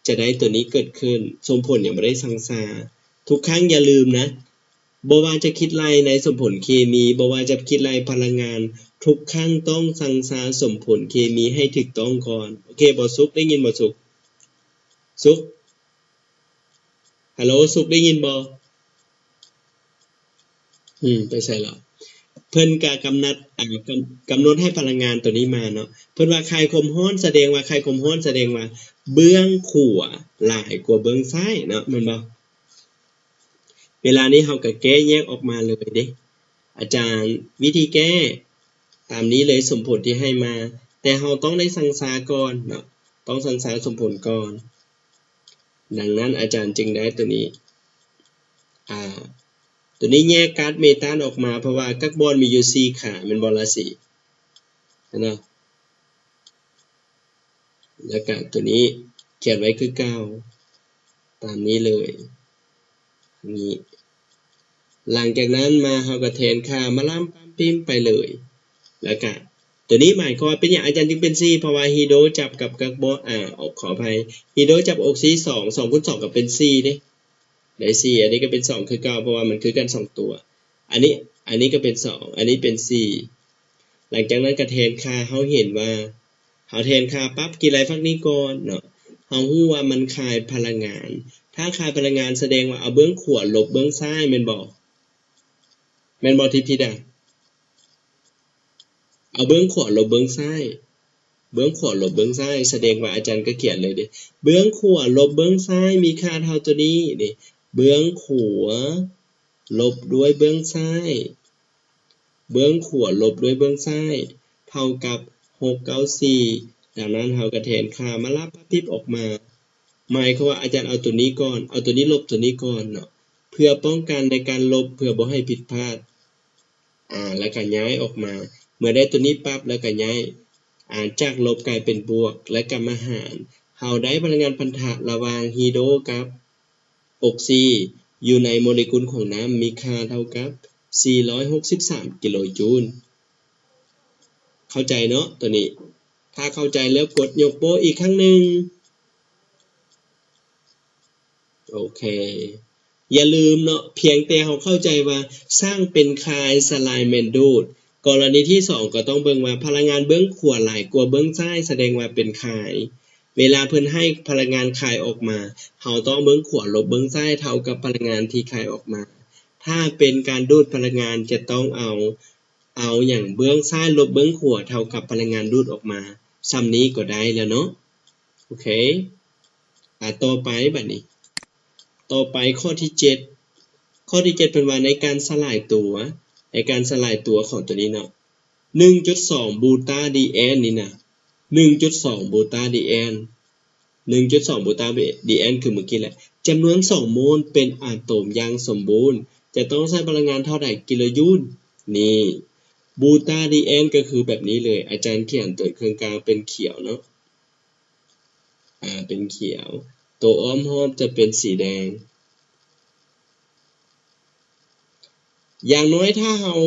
ຈະໄດ້ຕົວນີ້ເກີດຂຶ້ນ. ສົມຜົນຍັງບໍ່ໄດ້ສັງສາ ທຸກຄັ້ງຢ່າລືມນະ ບໍ່ວ່າຈະຄິດໄລ່ໃນສົມຜົນເຄມີ, ບໍ່ວ່າຈະຄິດໄລ່ພະລັງງານ, ທຸກຄັ້ງຕ້ອງຊັ່ງຊາສົມຜົນເຄມີໃຫ້ຖືກຕ້ອງກ່ອນ. ໂອເຄບໍ່? ສຸກ ໄດ້ຍິນບໍ່ສຸກ? ສຸກ? ຮັລໂຫຼ ສຸກ ໄດ້ຍິນບໍ່? ອືມ ໄປໃສລະ? ເພິ່ນກະກຳນົດ ອາ ກຳ ກຳນົດໃຫ້ພະລັງງານໂຕນີ້ມາເນາະ. ເພິ່ນວ່າຄາຍຄວາມຮ້ອນ ສະແດງວ່າ ຄາຍຄວາມຮ້ອນສະແດງວ່າເບື້ອງຂວາຫຼາຍກວ່າເບື້ອງຊ້າຍເນາະ ແມ່ນບໍ່? ເວລານີ້ເຮົາກະແກ້ແຍກອອກມາເລີຍເດ້ ອາຈານ. ວິທີແກ້ຕາມນີ້ເລີຍ ສົມຜົນທີ່ໃຫ້ມາ, ແຕ່ເຮົາຕ້ອງໄດ້ຊັ່ງຊາກ່ອນເນາະ, ຕ້ອງຊັ່ງຊາສົມຜົນກ່ອນ. ດັ່ງນັ້ນອາຈານຈຶ່ງໄດ້ໂຕນີ້ ອາ ໂຕນີ້ແຍກກາດເມຕານອອກມາ ເພາະວ່າກັກບອນມີຢູ່ສີ່ຂາ ແມ່ນບໍ່ລະ? ສີ່ ເຫັນບໍ່? ແລ້ວກະໂຕນີ້ຂຽນໄວ້ຄືເກົ່າ ຕາມນີ້ເລີຍ ນີ້. ຫຼັງຈາກນັ້ນມາເຮົາກະແທນຄ່າມາລ້ຳປ້ຳປິ້ມໄປເລີຍ. ແລ້ວກະໂຕນີ້ໝາຍຄວາມວ່າເປັນຫຍັງອາຈານຈຶ່ງເປັນສີ່ ເພາະວ່າຮີໂດຈັບກັບກັກບອນ ອາ ຂໍອະໄພ ຮີໂດຈັບອົກຊີສອງ ສອງຄູນສອງກະເປັນສີ່ເດ້ ໄດ້ສີ່ ອັນນີ້ກະເປັນສອງຄືເກົ່າ ເພາະວ່າມັນຄືກັນສອງຕົວ. ອັນນີ້ ອັນນີ້ກະເປັນສອງ ອັນນີ້ເປັນສີ່. ຫຼັງຈາກນັ້ນກະແທນຄ່າ ເຮົາເຫັນວ່າ ເຮົາແທນຄ່າປັບ ຄິດໄລ່ຝັ່ງນີ້ກ່ອນເນາະ. ເຮົາຮູ້ວ່າມັນຄາຍພະລັງງານ ຖ້າຄາຍພະລັງງານສະແດງວ່າເອົາເບື້ອງຂວາລົບເບື້ອງຊ້າຍ ແມ່ນບໍ່? ແມ່ນບໍ່ທິດທິດາ? ເອົາເບື້ອງຂວາລົບເບື້ອງຊ້າຍ ເບື້ອງຂວາລົບເບື້ອງຊ້າຍ ສະແດງວ່າອາຈານກະຂຽນເລີຍເດ້ ເບື້ອງຂວາລົບເບື້ອງຊ້າຍມີຄ່າເທົ່າໂຕນີ້ເດ້ ເບື້ອງຂວາລົບດ້ວຍເບື້ອງຊ້າຍ ເບື້ອງຂວາລົບດ້ວຍເບື້ອງຊ້າຍເທົ່າກັບຫົກເກົ້າສີ່. ດັ່ງນັ້ນເຮົາກະແທນຄ່າມາລັບປະປິບອອກມາ ໝາຍຄວາມວ່າອາຈານເອົາໂຕນີ້ກ່ອນ ເອົາໂຕນີ້ລົບໂຕນີ້ກ່ອນເນາະ ເພື່ອປ້ອງກັນໃນການລົບ ເພື່ອບໍ່ໃຫ້ຜິດພາດ. ອາ ແລ້ວກະຍ້າຍອອກມາ ເມື່ອໄດ້ໂຕນີ້ປັບ ແລ້ວກະຍ້າຍ ອາ ຈາກລົບກາຍເປັນບວກ ແລ້ວກະມາຫານ ເຮົາໄດ້ພະລັງງານພັນທະລະຫວ່າງຮີໂດກັບອົກຊີຢູ່ໃນໂມເລກຸນຂອງນ້ຳມີຄ່າເທົ່າກັບສີ່ຮ້ອຍຫົກສິບສາມກິໂລຈູນ. ເຂົ້າໃຈເນາະໂຕນີ້? ຖ້າເຂົ້າໃຈແລ້ວກົດຍົກໂປ້ອີກຄັ້ງໜຶ່ງ. ໂອເຄ ຢ່າລືມເນາະ ພຽງແຕ່ເຮົາເຂົ້າໃຈວ່າຊ້າງເປັນຄາຍ ສະລາຍແມ່ນດູດ. ກໍລະນີທີສອງກະຕ້ອງເບິ່ງວ່າພະລັງງານເບື້ອງຂວາຫຼາຍກວ່າເບື້ອງຊ້າຍ ສະແດງວ່າເປັນຄາຍ. ເວລາເພິ່ນໃຫ້ພະລັງງານຄາຍອອກມາ ເຮົາຕ້ອງເບື້ອງຂວາລົບເບື້ອງຊ້າຍເທົ່າກັບພະລັງງານທີ່ຄາຍອອກມາ. ຖ້າເປັນການດູດພະລັງງານຈະຕ້ອງເອົາ ເອົາຫຍັງ ເບື້ອງຊ້າຍລົບເບື້ອງຂວາເທົ່າກັບພະລັງງານດູດອອກມາ. ສ່ຳນີ້ກະໄດ້ແລ້ວເນາະ. ໂອເຄ ອາ ຕໍ່ໄປບາດນີ້ ຕໍ່ໄປຂໍ້ທີເຈັດ ຂໍ້ທີເຈັດເພິ່ນວ່າໃນການສະຫຼາຍຕົວ ໃນການສະຫຼາຍຕົວຂອງໂຕນີ້ເນາະ ໜຶ່ງຈຸດສອງບູຕາດີແອນນີ້ນະ ໜຶ່ງຈຸດສອງບູຕາດີແອນ ໜຶ່ງຈຸດສອງບູຕາດີແອນຄືມື້ກີ້ແຫຼະ ຈຳນວນສອງໂມນເປັນອາໂຕມຢ່າງສົມບູນ ຈະຕ້ອງໃຊ້ພະລັງງານເທົ່າໃດກິໂລຈູນ? ນີ້ ບູຕາດີແອນກະຄືແບບນີ້ເລີຍ ອາຈານຂຽນໂຕເຄິ່ງກາງເປັນຂຽວເນາະ ອາ ເປັນຂຽວ ໂຕອ້ອມຮອບຈະເປັນສີແດງ. ຢ່າງໜ້ອຍຖ້າເຮົາ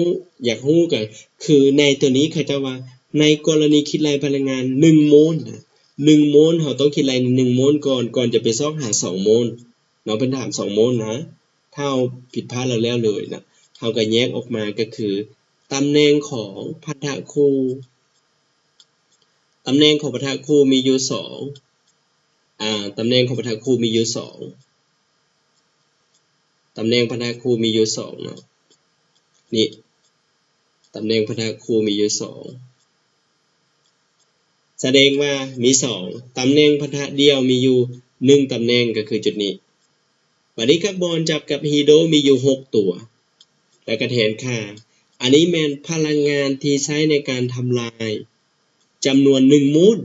ຢາກຮູ້ກະຄືໃນໂຕນີ້ເຂົາເຈົ້າວ່າ ໃນກໍລະນີຄິດໄລ່ພະລັງງານໜຶ່ງໂມນນະ ໜຶ່ງໂມນ ເຮົາຕ້ອງຄິດໄລ່ໜຶ່ງໂມນກ່ອນ ກ່ອນຈະໄປຊອກຫາສອງໂມນເນາະ ເພິ່ນຖາມສອງໂມນນະ. ຖ້າເຮົາຜິດພາດແລ້ວໆເລີຍນະ ເຮົາກະແຍກອອກມາກະຄືຕຳແໜ່ງຂອງພັນທະຄູ່ ຕຳແໜ່ງຂອງພັນທະຄູ່ມີຢູ່ສອງ ອາ ຕຳແໜ່ງຂອງພັນທະຄູ່ມີຢູ່ສອງ ຕຳແໜ່ງພັນທະຄູ່ມີຢູ່ສອງເນາະ ນີ້ ຕຳແໜ່ງພັນທະຄູ່ມີຢູ່ສອງ ສະແດງວ່າມີສອງ ຕຳແໜ່ງພັນທະດ່ຽວມີຢູ່ໜຶ່ງຕຳແໜ່ງ ກະຄືຈຸດນີ້. ບາດນີ້ກັກບອນຈັບກັບຮີໂດມີຢູ່ຫົກຕົວ ແລ້ວກະແທນຄ່າ ອັນນີ້ແມ່ນພະລັງງານທີ່ໃຊ້ໃນການທຳລາຍ ຈຳນວນໜຶ່ງໂມນ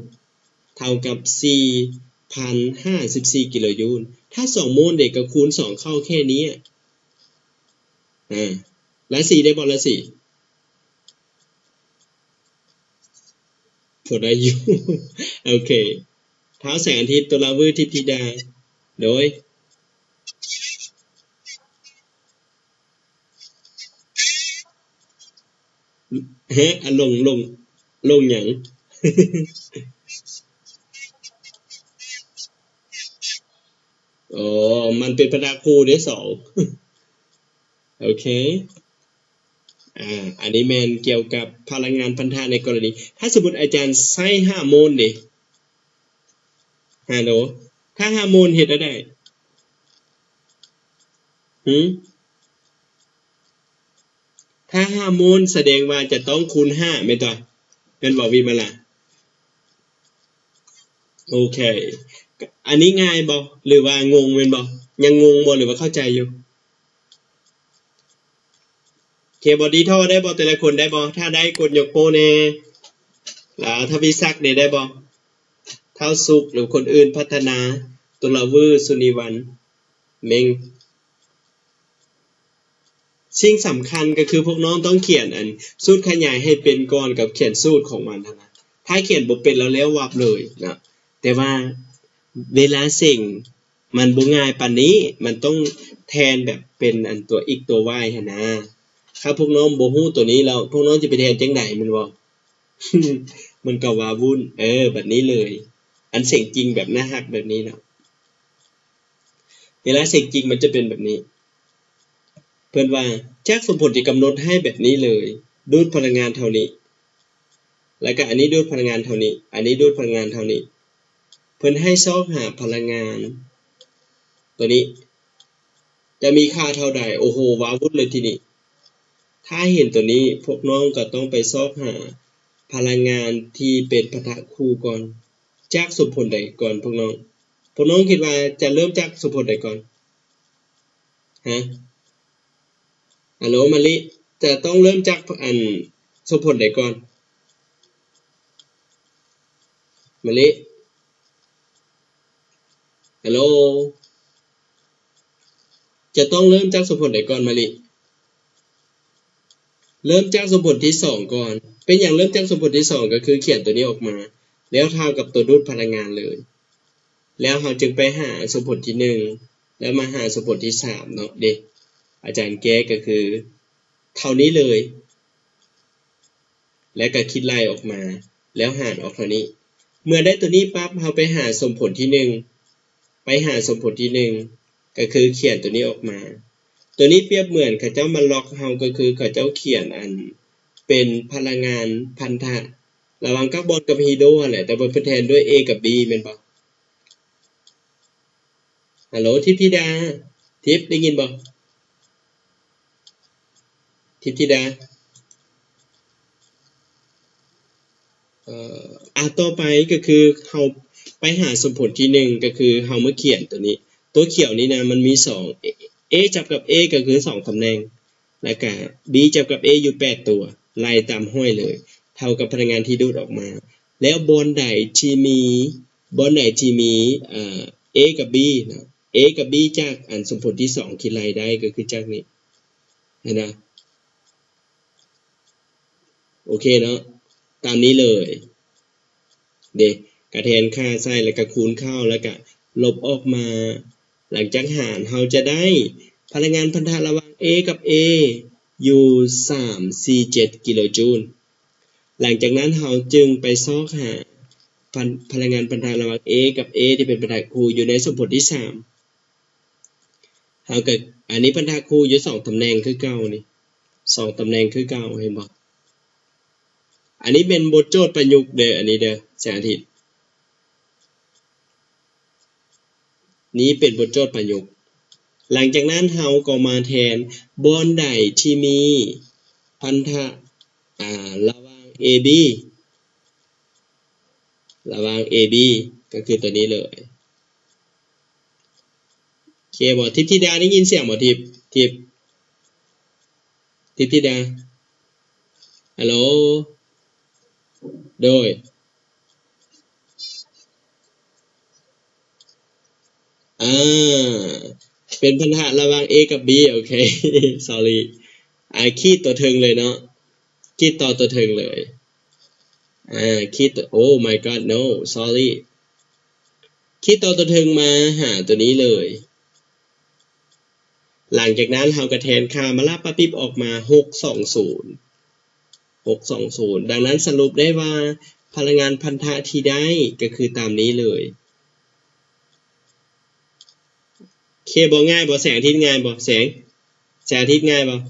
ເທົ່າກັບສີ່ພັນຫ້າສິບສີ່ກິໂລຈູນ. ຖ້າສອງໂມນເດ ກະຄູນສອງເຂົ້າແຄ່ນີ້ ອາ ລາສີໄດ້ບໍ່ ລາສີ? ພໍໄດ້ຢູ່ ໂອເຄ ທ້າວແສງອາທິດ ໂຕລາວື ທິດທິດາ ໂດຍ ຮະ ອາ ຫຼົງ ຫຼົງ ຫຼົງຫຍັງ? ອໍ ມັນເປັນພັນທະຄູ່ເດ້ສອງ ໂອເຄ. ອາ ອັນນີ້ແມ່ນກ່ຽວກັບພະລັງງານພັນທະໃນກໍລະນີ ຖ້າສົມມຸດອາຈານໃຊ້ຫ້າໂມນເດ? ຮາໂລ ຖ້າຫ້າໂມນເຮັດແນວໃດ? ຫື? ຖ້າຫ້າໂມນສະແດງວ່າຈະຕ້ອງຄູນຫ້າແມ່ນຕົວະ? ແມ່ນບໍ່ວິມະລາ? ໂອເຄ ອັນນີ້ງ່າຍບໍ່ ຫຼືວ່າງົງແມ່ນບໍ່? ຍັງງົງບໍ່ ຫຼືວ່າເຂົ້າໃຈຢູ່? ໂອເຄບໍ່? ດີທໍ່ໄດ້ບໍ່? ແຕ່ລະຄົນໄດ້ບໍ່? ຖ້າໄດ້ກົດຍົກໂປ້ແດ່. ລາວທະວີສັກເດ ໄດ້ບໍ່? ທ້າວສຸກ ຫຼືຄົນອື່ນ ພັດທະນາ ຕຸລາວື ສຸນີວັນ ເມັງ. ສິ່ງສຳຄັນກໍຄືພວກນ້ອງຕ້ອງຂຽນອັນສູດຂະຫຍາຍໃຫ້ເປັນກ່ອນກັບຂຽນສູດຂອງມັນຫັ້ນນະ. ຖ້າຂຽນບໍ່ເປັນແລ້ວ ແລ້ວວັບເລີຍນະ. ແຕ່ວ່າເວລາເສັງມັນບໍ່ງ່າຍປານນີ້, ມັນຕ້ອງແທນແບບເປັນອັນຕົວ x ຕົວ y ຫັ້ນນະ. ຖ້າພວກນ້ອງບໍ່ຮູ້ຕົວນີ້ແລ້ວ ພວກນ້ອງຈະໄປແທນຈັ່ງໃດແມ່ນບໍ່? ມັນກໍວາວຸ້ນ ເອີ ແບບນີ້ເລີຍ. ອັນເສັງຈິງແບບໜ້າຮັກແບບນີ້ເນາະ. ເວລາເສັງຈິງມັນຈະເປັນແບບນີ້ ເພິ່ນວ່າຈາກສົມຜົນທີ່ກຳນົດໃຫ້ແບບນີ້ເລີຍ ດູດພະລັງງານເທົ່ານີ້ ແລ້ວກະອັນນີ້ດູດພະລັງງານເທົ່ານີ້ ອັນນີ້ດູດພະລັງງານເທົ່ານີ້ ເພິ່ນໃຫ້ຊອກຫາພະລັງງານຕົວນີ້ ຈະມີຄ່າເທົ່າໃດ? ໂອ້ໂຫ ວ້າວຸ້ນເລີຍທີນີ້. ຖ້າເຫັນຕົວນີ້ ພວກນ້ອງກໍຕ້ອງໄປຊອກຫາພະລັງງານທີ່ເປັນພັນທະຄູ່ກ່ອນ. ຈາກສົມຜົນໃດກ່ອນພວກນ້ອງ? ພວກນ້ອງຄິດວ່າຈະເລີ່ມຈາກສົມຜົນໃດກ່ອນ? ຮະ? ອາໂຫຼ ມະລິ ຈະຕ້ອງເລີ່ມຈາກອັນສົມຜົນໃດກ່ອນ? ມະລິ ອາໂຫຼ ຈະຕ້ອງເລີ່ມຈາກສົມຜົນໃດກ່ອນ ມະລິ? ເລີ່ມຈາກສົມຜົນທີສອງກ່ອນ. ເປັນຫຍັງເລີ່ມຈາກສົມຜົນທີສອງ? ກໍຄືຂຽນຕົວນີ້ອອກມາ ແລ້ວເທົ່າກັບຕົວດູດພະລັງງານເລີຍ ແລ້ວເຮົາຈຶ່ງໄປຫາສົມຜົນທີໜຶ່ງ ແລ້ວມາຫາສົມຜົນທີສາມເນາະ ເດ ອາຈານແກ້ກໍຄືເທົ່ານີ້ເລີຍ ແລ້ວກໍຄິດໄລ່ອອກມາ ແລ້ວຫານອອກເທົ່ານີ້. ເມື່ອໄດ້ຕົວນີ້ປັບ ເຮົາໄປຫາສົມຜົນທີໜຶ່ງ ໄປຫາສົມຜົນທີໜຶ່ງ ກໍຄືຂຽນຕົວນີ້ອອກມາ. ຕົວນີ້ປຽບເໝືອນເຂົາເຈົ້າມາລັອກເຮົາ ກໍຄືເຂົາເຈົ້າຂຽນອັນເປັນພະລັງງານພັນທະລະຫວ່າງກາບອນກັບຮີໂດຫັ້ນແຫຼະ ແຕ່ວ່າເພິ່ນແທນດ້ວຍ A ກັບ B ແມ່ນບໍ່? ຮາໂຫຼ ທິບທິດາ ທິບ ໄດ້ຍິນບໍ່? ທິບທິດາ ເອີ ອ່າ ຕໍ່ໄປກໍຄືເຮົາໄປຫາສົມຜົນທີໜຶ່ງ ກໍຄືເຮົາມາຂຽນຕົວນີ້ ຕົວຂຽວນີ້ນະ ມັນມີສອງ A ຈັບກັບ A ກໍຄືສອງຕຳແໜ່ງ ແລ້ວກະ B ຈັບກັບ A ຢູ່ແປດຕົວ ໄລ່ຕາມຫ້ອຍເລີຍ ເທົ່າກັບພະລັງງານທີ່ດູດອອກມາ. ແລ້ວບ່ອນໃດທີ່ມີ ບ່ອນໃດທີ່ມີ ເອີ A ກັບ B ເນາະ A ກັບ B ຈາກອັນສົມຜົນທີສອງທີ່ໄລ່ໄດ້ກໍຄືຈາກນີ້ ເຫັນນະ? ໂອເຄເນາະ ຕາມນີ້ເລີຍ ເດ ກະແທນຄ່າໃສ່ ແລ້ວກະຄູນເຂົ້າ ແລ້ວກະລົບອອກມາ. ຫຼັງຈາກຫານ ເຮົາຈະໄດ້ພະລັງງານພັນທະລະຫວ່າງ A ກັບ A ຢູ່ສາມສີ່ເຈັດກິໂລຈູນ. ຫຼັງຈາກນັ້ນເຮົາຈຶ່ງໄປຊອກຫາພັນ ພະລັງງານພັນທະລະຫວ່າງ A ກັບ A ທີ່ເປັນພັນທະຄູ່ຢູ່ໃນສົມຜົນທີສາມ. ເຮົາກໍ ອັນນີ້ພັນທະຄູ່ຢູ່ສອງຕຳແໜ່ງຄືເກົ່ານີ້ ສອງຕຳແໜ່ງຄືເກົ່າ ເຫັນບໍ່? ອັນນີ້ເປັນບົດໂຈດປະຍຸກເດີ ອັນນີ້ເດີ ແສງອາທິດ. ນີ້ເປັນບົດໂຈດປະຍຸກ. ຫຼັງຈາກນັ້ນເຮົາກໍມາແທນບ່ອນໃດທີ່ມີພັນທະ ອ່າ ລະຫວ່າງ AB ລະຫວ່າງ AB ກໍຄືຕົວນີ້ເລີຍ. ໂອເຄບໍ່? ທິບທິດາ ໄດ້ຍິນສຽງບໍ່? ທິບ ທິບ ທິບທິດາ ຮາໂຫຼ ໂດຍ ອ່າ ເປັນພັນທະລະຫວ່າງ A ກັບ B ໂອເຄ sorry ອ່າ ຂີດຕົວເທິງເລີຍເນາະ ຂີດຕໍ່ຕົວເທິງເລີຍ ອ່າ ຂີດ oh my god no sorry ຂີດຕໍ່ຕົວເທິງມາຫາຕົວນີ້ເລີຍ. ຫຼັງຈາກນັ້ນເຮົາກໍແທນຄ່າມາລາບປາປິບອອກມາ ຫົກສອງສູນ ຫົກສອງສູນ. ດັ່ງນັ້ນສະຫຼຸບໄດ້ວ່າພະລັງງານພັນທະທີ່ໄດ້ກໍຄືຕາມນີ້ເລີຍ. ເຄບໍ່? ງ່າຍບໍ່? ແສງອາທິດງ່າຍບໍ່? ແສງ ແສງອາທິດງ່າຍບໍ່?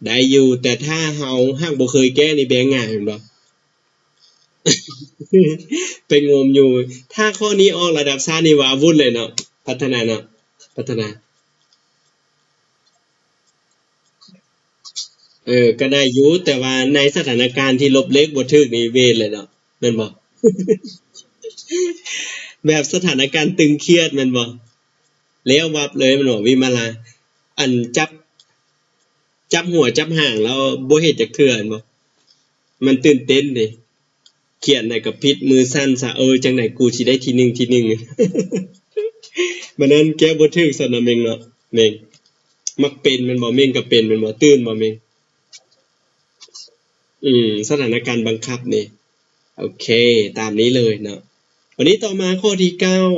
ໄດ້ຢູ່ ແຕ່ຖ້າເຮົາຫາກບໍ່ເຄີຍແກ້ນີ້ແບງງ່າຍແມ່ນບໍ່? ໄປງົມຢູ່ ຖ້າຂໍ້ນີ້ອອກລະດັບຊາດນີ້ວ້າວຸ້ນເລີຍເນາະ ພັດທະນາເນາະ ພັດທະນາ. ເອີ ກໍໄດ້ຢູ່ ແຕ່ວ່າໃນສະຖານະການທີ່ລົບເລກບໍ່ຖືກນີ້ເວນເລີຍເນາະ ແມ່ນບໍ່? ແບບສະຖານະການຕຶງຄຽດແມ່ນບໍ່? ແລ້ວວັບເລີຍແມ່ນບໍ່ ວິມາລາ? ອັນຈັບ ຈັບຫົວຈັບຫາງແລ້ວບໍ່ເຮັດຈັກເທື່ອແມ່ນບໍ່? ມັນຕື່ນເຕັ້ນເດ້ ຂຽນໃດກໍຜິດ ມືສັ່ນຊະ ເອີ ຈັ່ງໃດກູຊິໄດ້ທີໜຶ່ງ ທີໜຶ່ງ. ບັດນັ້ນແກ້ບໍ່ຖືກຊັ້ນນະເມັງເນາະ ເມັງມັກເປັນແມ່ນບໍ່? ເມັງກໍເປັນແມ່ນບໍ່? ຕື່ນບໍ່ເມັງ? ອືມ ສະຖານະການບັງຄັບນີ້ ໂອເຄ ຕາມນີ້ເລີຍເນາະ. ວັນນີ້ຕໍ່ມາຂໍ້ທີເກົ້າ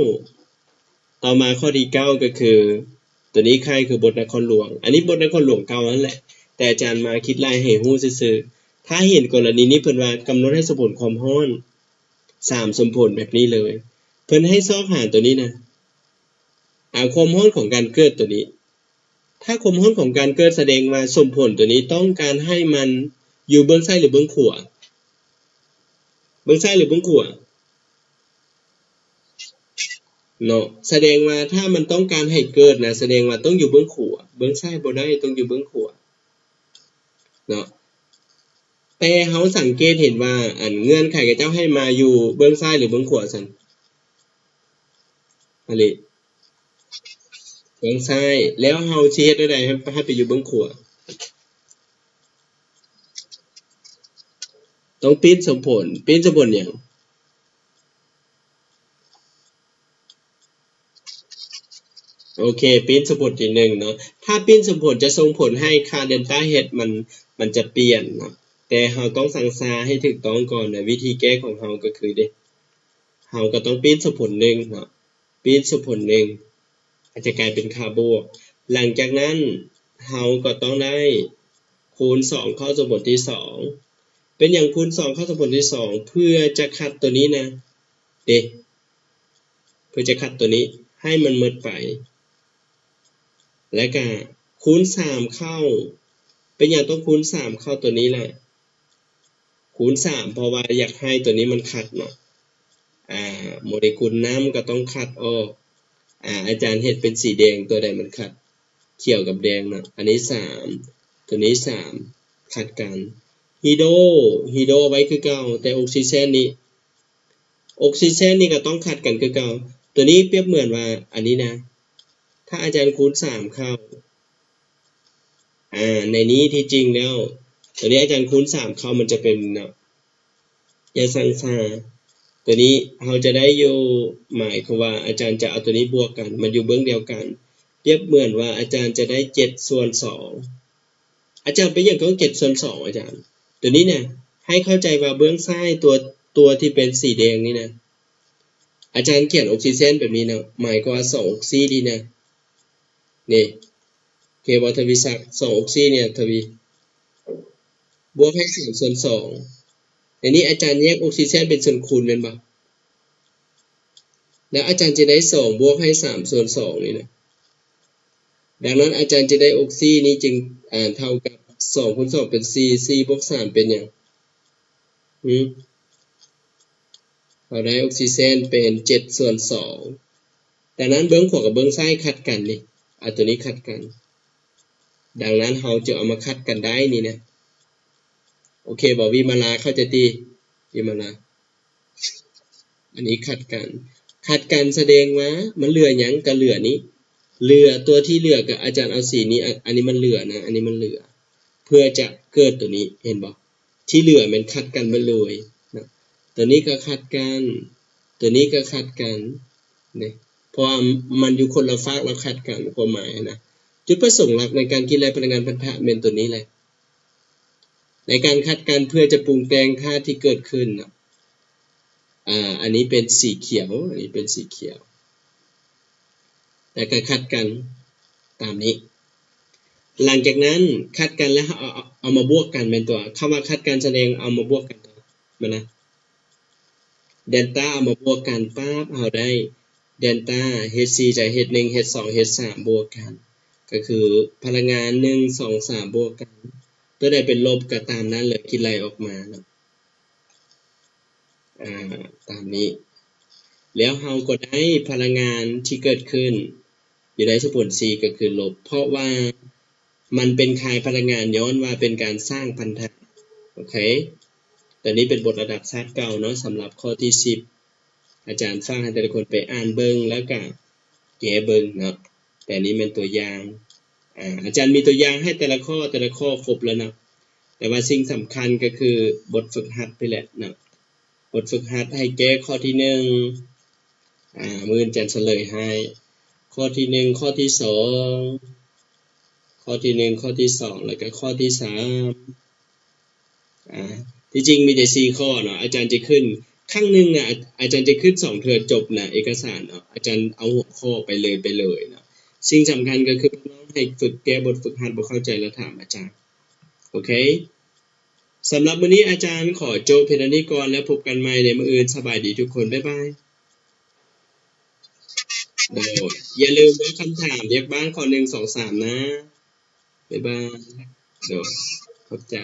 ຕໍ່ມາຂໍ້ທີເກົ້າກໍຄື ຕົວນີ້ຄ້າຍຄືບົດນະຄອນຫຼວງ ອັນນີ້ບົດນະຄອນຫຼວງເກົ່ານັ້ນແຫຼະ ແຕ່ອາຈານມາຄິດໄລ່ໃຫ້ຮູ້ຊື່ໆ. ຖ້າເຫັນກໍລະນີນີ້ເພິ່ນວ່າກຳນົດໃຫ້ສົມຜົນຄວາມຮ້ອນສາມສົມຜົນແບບນີ້ເລີຍ ເພິ່ນໃຫ້ຊອກຫາຕົວນີ້ນະ ອາ ຄວາມຮ້ອນຂອງການເກີດຕົວນີ້ ຖ້າຄວາມຮ້ອນຂອງການເກີດສະແດງວ່າສົມຜົນຕົວນີ້ຕ້ອງການໃຫ້ມັນຢູ່ເບື້ອງຊ້າຍ ຫຼື ເບື້ອງຂວາ? ເບື້ອງຊ້າຍ ຫຼື ເບື້ອງຂວາ? ເນາະ ສະແດງວ່າຖ້າມັນຕ້ອງການໃຫ້ເກີດນະ ສະແດງວ່າຕ້ອງຢູ່ເບື້ອງຂວາ ເບື້ອງຊ້າຍບໍ່ໄດ້ ຕ້ອງຢູ່ເບື້ອງຂວາເນາະ. ແຕ່ເຮົາສັງເກດເຫັນວ່າ ອັນເງື່ອນໄຂຂະເຈົ້າໃຫ້ມາຢູ່ເບື້ອງຊ້າຍ ຫຼື ເບື້ອງຂວາຊັ້ນ? ອັນນີ້ ເບື້ອງຊ້າຍ ແລ້ວເຮົາຊິເຮັດແນວໃດໃຫ້ ໃຫ້ໄປຢູ່ເບື້ອງຂວາ? ຕ້ອງປິ່ນສົມຜົນ ປິ່ນສົມຜົນຫຍັງ? ໂອເຄ ປິ່ນສົມຜົນທີໜຶ່ງເນາະ ຖ້າປິ່ນສົມຜົນຈະສົ່ງຜົນໃຫ້ຄ່າເດນຕາເອຊມັນ ມັນຈະປ່ຽນເນາະ ແຕ່ເຮົາຕ້ອງສັງຊາໃຫ້ຖືກຕ້ອງກ່ອນນະ ວິທີແກ້ຂອງເຮົາກໍຄືເດ ເຮົາກໍຕ້ອງປິ່ນສົມຜົນໜຶ່ງເນາະ ປິ່ນສົມຜົນໜຶ່ງ ອາດຈະກາຍເປັນຄ່າບວກ ຫຼັງຈາກນັ້ນເຮົາກໍຕ້ອງໄດ້ຄູນສອງເຂົ້າສົມຜົນທີສອງ ເປັນຫຍັງຄູນສອງເຂົ້າສົມຜົນທີສອງ? ເພື່ອຈະຄັດຕົວນີ້ນະ ເດ ເພື່ອຈະຄັດຕົວນີ້ໃຫ້ມັນໝົດໄປ ແລ້ວກະຄູນສາມເຂົ້າ ເປັນຫຍັງຕ້ອງຄູນສາມເຂົ້າຕົວນີ້ລະ? ຄູນສາມ ເພາະວ່າຢາກໃຫ້ຕົວນີ້ມັນຄັດເນາະ ອາ ໂມເລກຸນນ້ຳກໍຕ້ອງຄັດອອກ ອາ ອາຈານເຮັດເປັນສີແດງ ຕົວໃດມັນຄັດ ຂຽວກັບແດງເນາະ ອັນນີ້ສາມ ຕົວນີ້ສາມ ຄັດກັນ ຮີໂດ ຮີໂດໄວ້ຄືເກົ່າ ແຕ່ອົກຊີເຈນນີ້ ອົກຊີເຈນນີ້ກໍຕ້ອງຂັດກັນຄືເກົ່າ. ຕົວນີ້ປຽບເໝືອນວ່າອັນນີ້ນະ ຖ້າອາຈານຄູນສາມເຂົ້າ ອາ ໃນນີ້ທີ່ຈິງແລ້ວ ຕົວນີ້ອາຈານຄູນສາມເຂົ້າ ມັນຈະເປັນເນາະ ຢ່າຊັງຊາ ຕົວນີ້ເຮົາຈະໄດ້ຢູ່ ໝາຍຄວາມວ່າອາຈານຈະເອົາຕົວນີ້ບວກກັນ ມັນຢູ່ເບື້ອງດຽວກັນ ປຽບເໝືອນວ່າອາຈານຈະໄດ້ເຈັດສ່ວນສອງ ອາຈານເປັນຫຍັງຕ້ອງເຈັດສ່ວນສອງອາຈານ? ຕົວນີ້ນະ ໃຫ້ເຂົ້າໃຈວ່າເບື້ອງຊ້າຍຕົວ ຕົວທີ່ເປັນສີແດງນີ້ນະ ອາຈານຂຽນອົກຊີເຈນແບບນີ້ນະ ໝາຍຄວາມວ່າສອງອົກຊີນີ້ນະ ນີ້ ໂອເຄບໍ່ທະວີສັກ? ສອງອົກຊີນີ້ນະ ທະວີ ບວກໃຫ້ສາມສ່ວນສອງ ໃນນີ້ອາຈານແຍກອົກຊີເຈນເປັນສ່ວນຄູນແມ່ນບໍ່? ແລ້ວອາຈານຈະໄດ້ສອງບວກໃຫ້ສາມສ່ວນສອງນີ້ນະ ດັ່ງນັ້ນອາຈານຈະໄດ້ອົກຊີນີ້ຈຶ່ງ ອາ ເທົ່າກັບສອງຄູນສອງເປັນສີ່ ສີ່ບວກສາມເປັນຫຍັງ? ຫື ເຮົາໄດ້ອົກຊີເຈນເປັນເຈັດສ່ວນສອງ ດັ່ງນັ້ນເບື້ອງຂວາກັບເບື້ອງຊ້າຍຂັດກັນນີ້ ອາ ຕົວນີ້ຂັດກັນ ດັ່ງນັ້ນເຮົາຈຶ່ງເອົາມາຂັດກັນໄດ້ນີ້ນະ ໂອເຄບໍ່? ວິມາລາເຂົ້າໃຈຕິ? ວິມາລາ ອັນນີ້ຂັດກັນ ຂັດກັນສະແດງວ່າມັນເຫຼືອຫຍັງ? ກໍເຫຼືອນີ້ ເຫຼືອ ຕົວທີ່ເຫຼືອກໍອາຈານເອົາສີນີ້ ອາ ອັນນີ້ມັນເຫຼືອນະ ອັນນີ້ມັນເຫຼືອ ເພື່ອຈະເກີດຕົວນີ້ ເຫັນບໍ່? ທີ່ເຫຼືອແມ່ນຂັດກັນໝົດເລີຍນະ ຕົວນີ້ກໍຂັດກັນ ຕົວນີ້ກໍຂັດກັນເດ້ ເພາະວ່າມັນຢູ່ຄົນລະຟາກ ແລ້ວຂັດກັນ ຄວາມໝາຍຫັ້ນນະ ຈຸດປະສົງຫຼັກໃນການຄິດໄລ່ພະລັງງານພັນທະແມ່ນຕົວນີ້ແຫຼະ ໃນການຂັດກັນເພື່ອຈະປຸງແຕ່ງທາດທີ່ເກີດຂຶ້ນເນາະ ອາ ອັນນີ້ເປັນສີຂຽວ ອັນນີ້ເປັນສີຂຽວ ແລ້ວກໍຂັດກັນຕາມນີ້ ຫຼັງຈາກນັ້ນຂັດກັນແລ້ວເຮົາເອົາ ເອົາມາບວກກັນແມ່ນຕົວະ ຄຳວ່າຂັດກັນສະແດງເອົາມາບວກກັນຕົວະ ແມ່ນນະ ເດນຕາເອົາມາບວກກັນປາບ ເຮົາໄດ້ เดลต้า เอช ซี ຈະ เอช ໜຶ່ງ ເອช ສອງ ເອช ສາມ ບວກກັນ ກໍຄືພະລັງງານ ໜຶ່ງ ສອງ ສາມ ບວກກັນ ຕົວໃດເປັນລົບກໍຕາມນັ້ນເລີຍ ຄິດໄລ່ອອກມາເນາະ ອາ ຕາມນີ້ ແລ້ວເຮົາກໍໄດ້ພະລັງງານທີ່ເກີດຂຶ້ນຢູ່ໃນສົມຜົນ C ກໍຄືລົບ ເພາະວ່າມັນເປັນຄາຍພະລັງງານ ຍ້ອນວ່າເປັນການສ້າງພັນທະ ໂອເຄ ຕົວນີ້ເປັນບົດລະດັບຊາດເກົ່າເນາະ ສຳລັບຂໍ້ທີສິບ ອາຈານຝາກໃຫ້ແຕ່ລະຄົນໄປອ່ານເບິ່ງ ແລ້ວກະແກ້ເບິ່ງເນາະ ແຕ່ນີ້ແມ່ນຕົວຢ່າງ ອາ ອາຈານມີຕົວຢ່າງໃຫ້ແຕ່ລະຂໍ້ ແຕ່ລະຂໍ້ຄົບແລ້ວເນາະ ແຕ່ວ່າສິ່ງສຳຄັນກໍຄືບົດຝຶກຫັດນີ້ແຫຼະເນາະ ບົດຝຶກຫັດໃຫ້ແກ້ຂໍ້ທີໜຶ່ງ ອາ ມື້ອື່ນອາຈານສະເຫຼີຍໃຫ້ ຂໍ້ທີໜຶ່ງ ຂໍ້ທີສອງ ຂໍ້ທີໜຶ່ງ ຂໍ້ທີສອງ ແລ້ວກໍຂໍ້ທີສາມ ອາ ທີ່ຈິງມີແຕ່ສີ່ຂໍ້ເນາະ ອາຈານຈະຂຶ້ນ ຄັ້ງໜຶ່ງນະ ອາ ອາຈານຈະຂຶ້ນສອງເທື່ອຈົບນະ ເອກະສານເນາະ ອາຈານເອົາຫົວຂໍ້ໄປເລີຍ ໄປເລີຍເນາະ ສິ່ງສຳຄັນກໍຄືພວກນ້ອງໃຫ້ຝຶກແກ້ບົດຝຶກຫັດ ບໍ່ເຂົ້າໃຈແລ້ວຖາມອາຈານ ໂອເຄ ສຳລັບມື້ນີ້ອາຈານຂໍຈົບພຽງເທົ່ານີ້ກ່ອນ ແລ້ວພົບກັນໃໝ່ໃນມື້ອື່ນ ສະບາຍດີທຸກຄົນ ບາຍບາຍ ໂດຍ ຢ່າລືມເດີ ຄຳຖາມວຽກບ້ານຂໍ້ໜຶ່ງ ສອງ ສາມ ນະ ບາຍບາຍ ໂດຍ ຂອບໃຈ.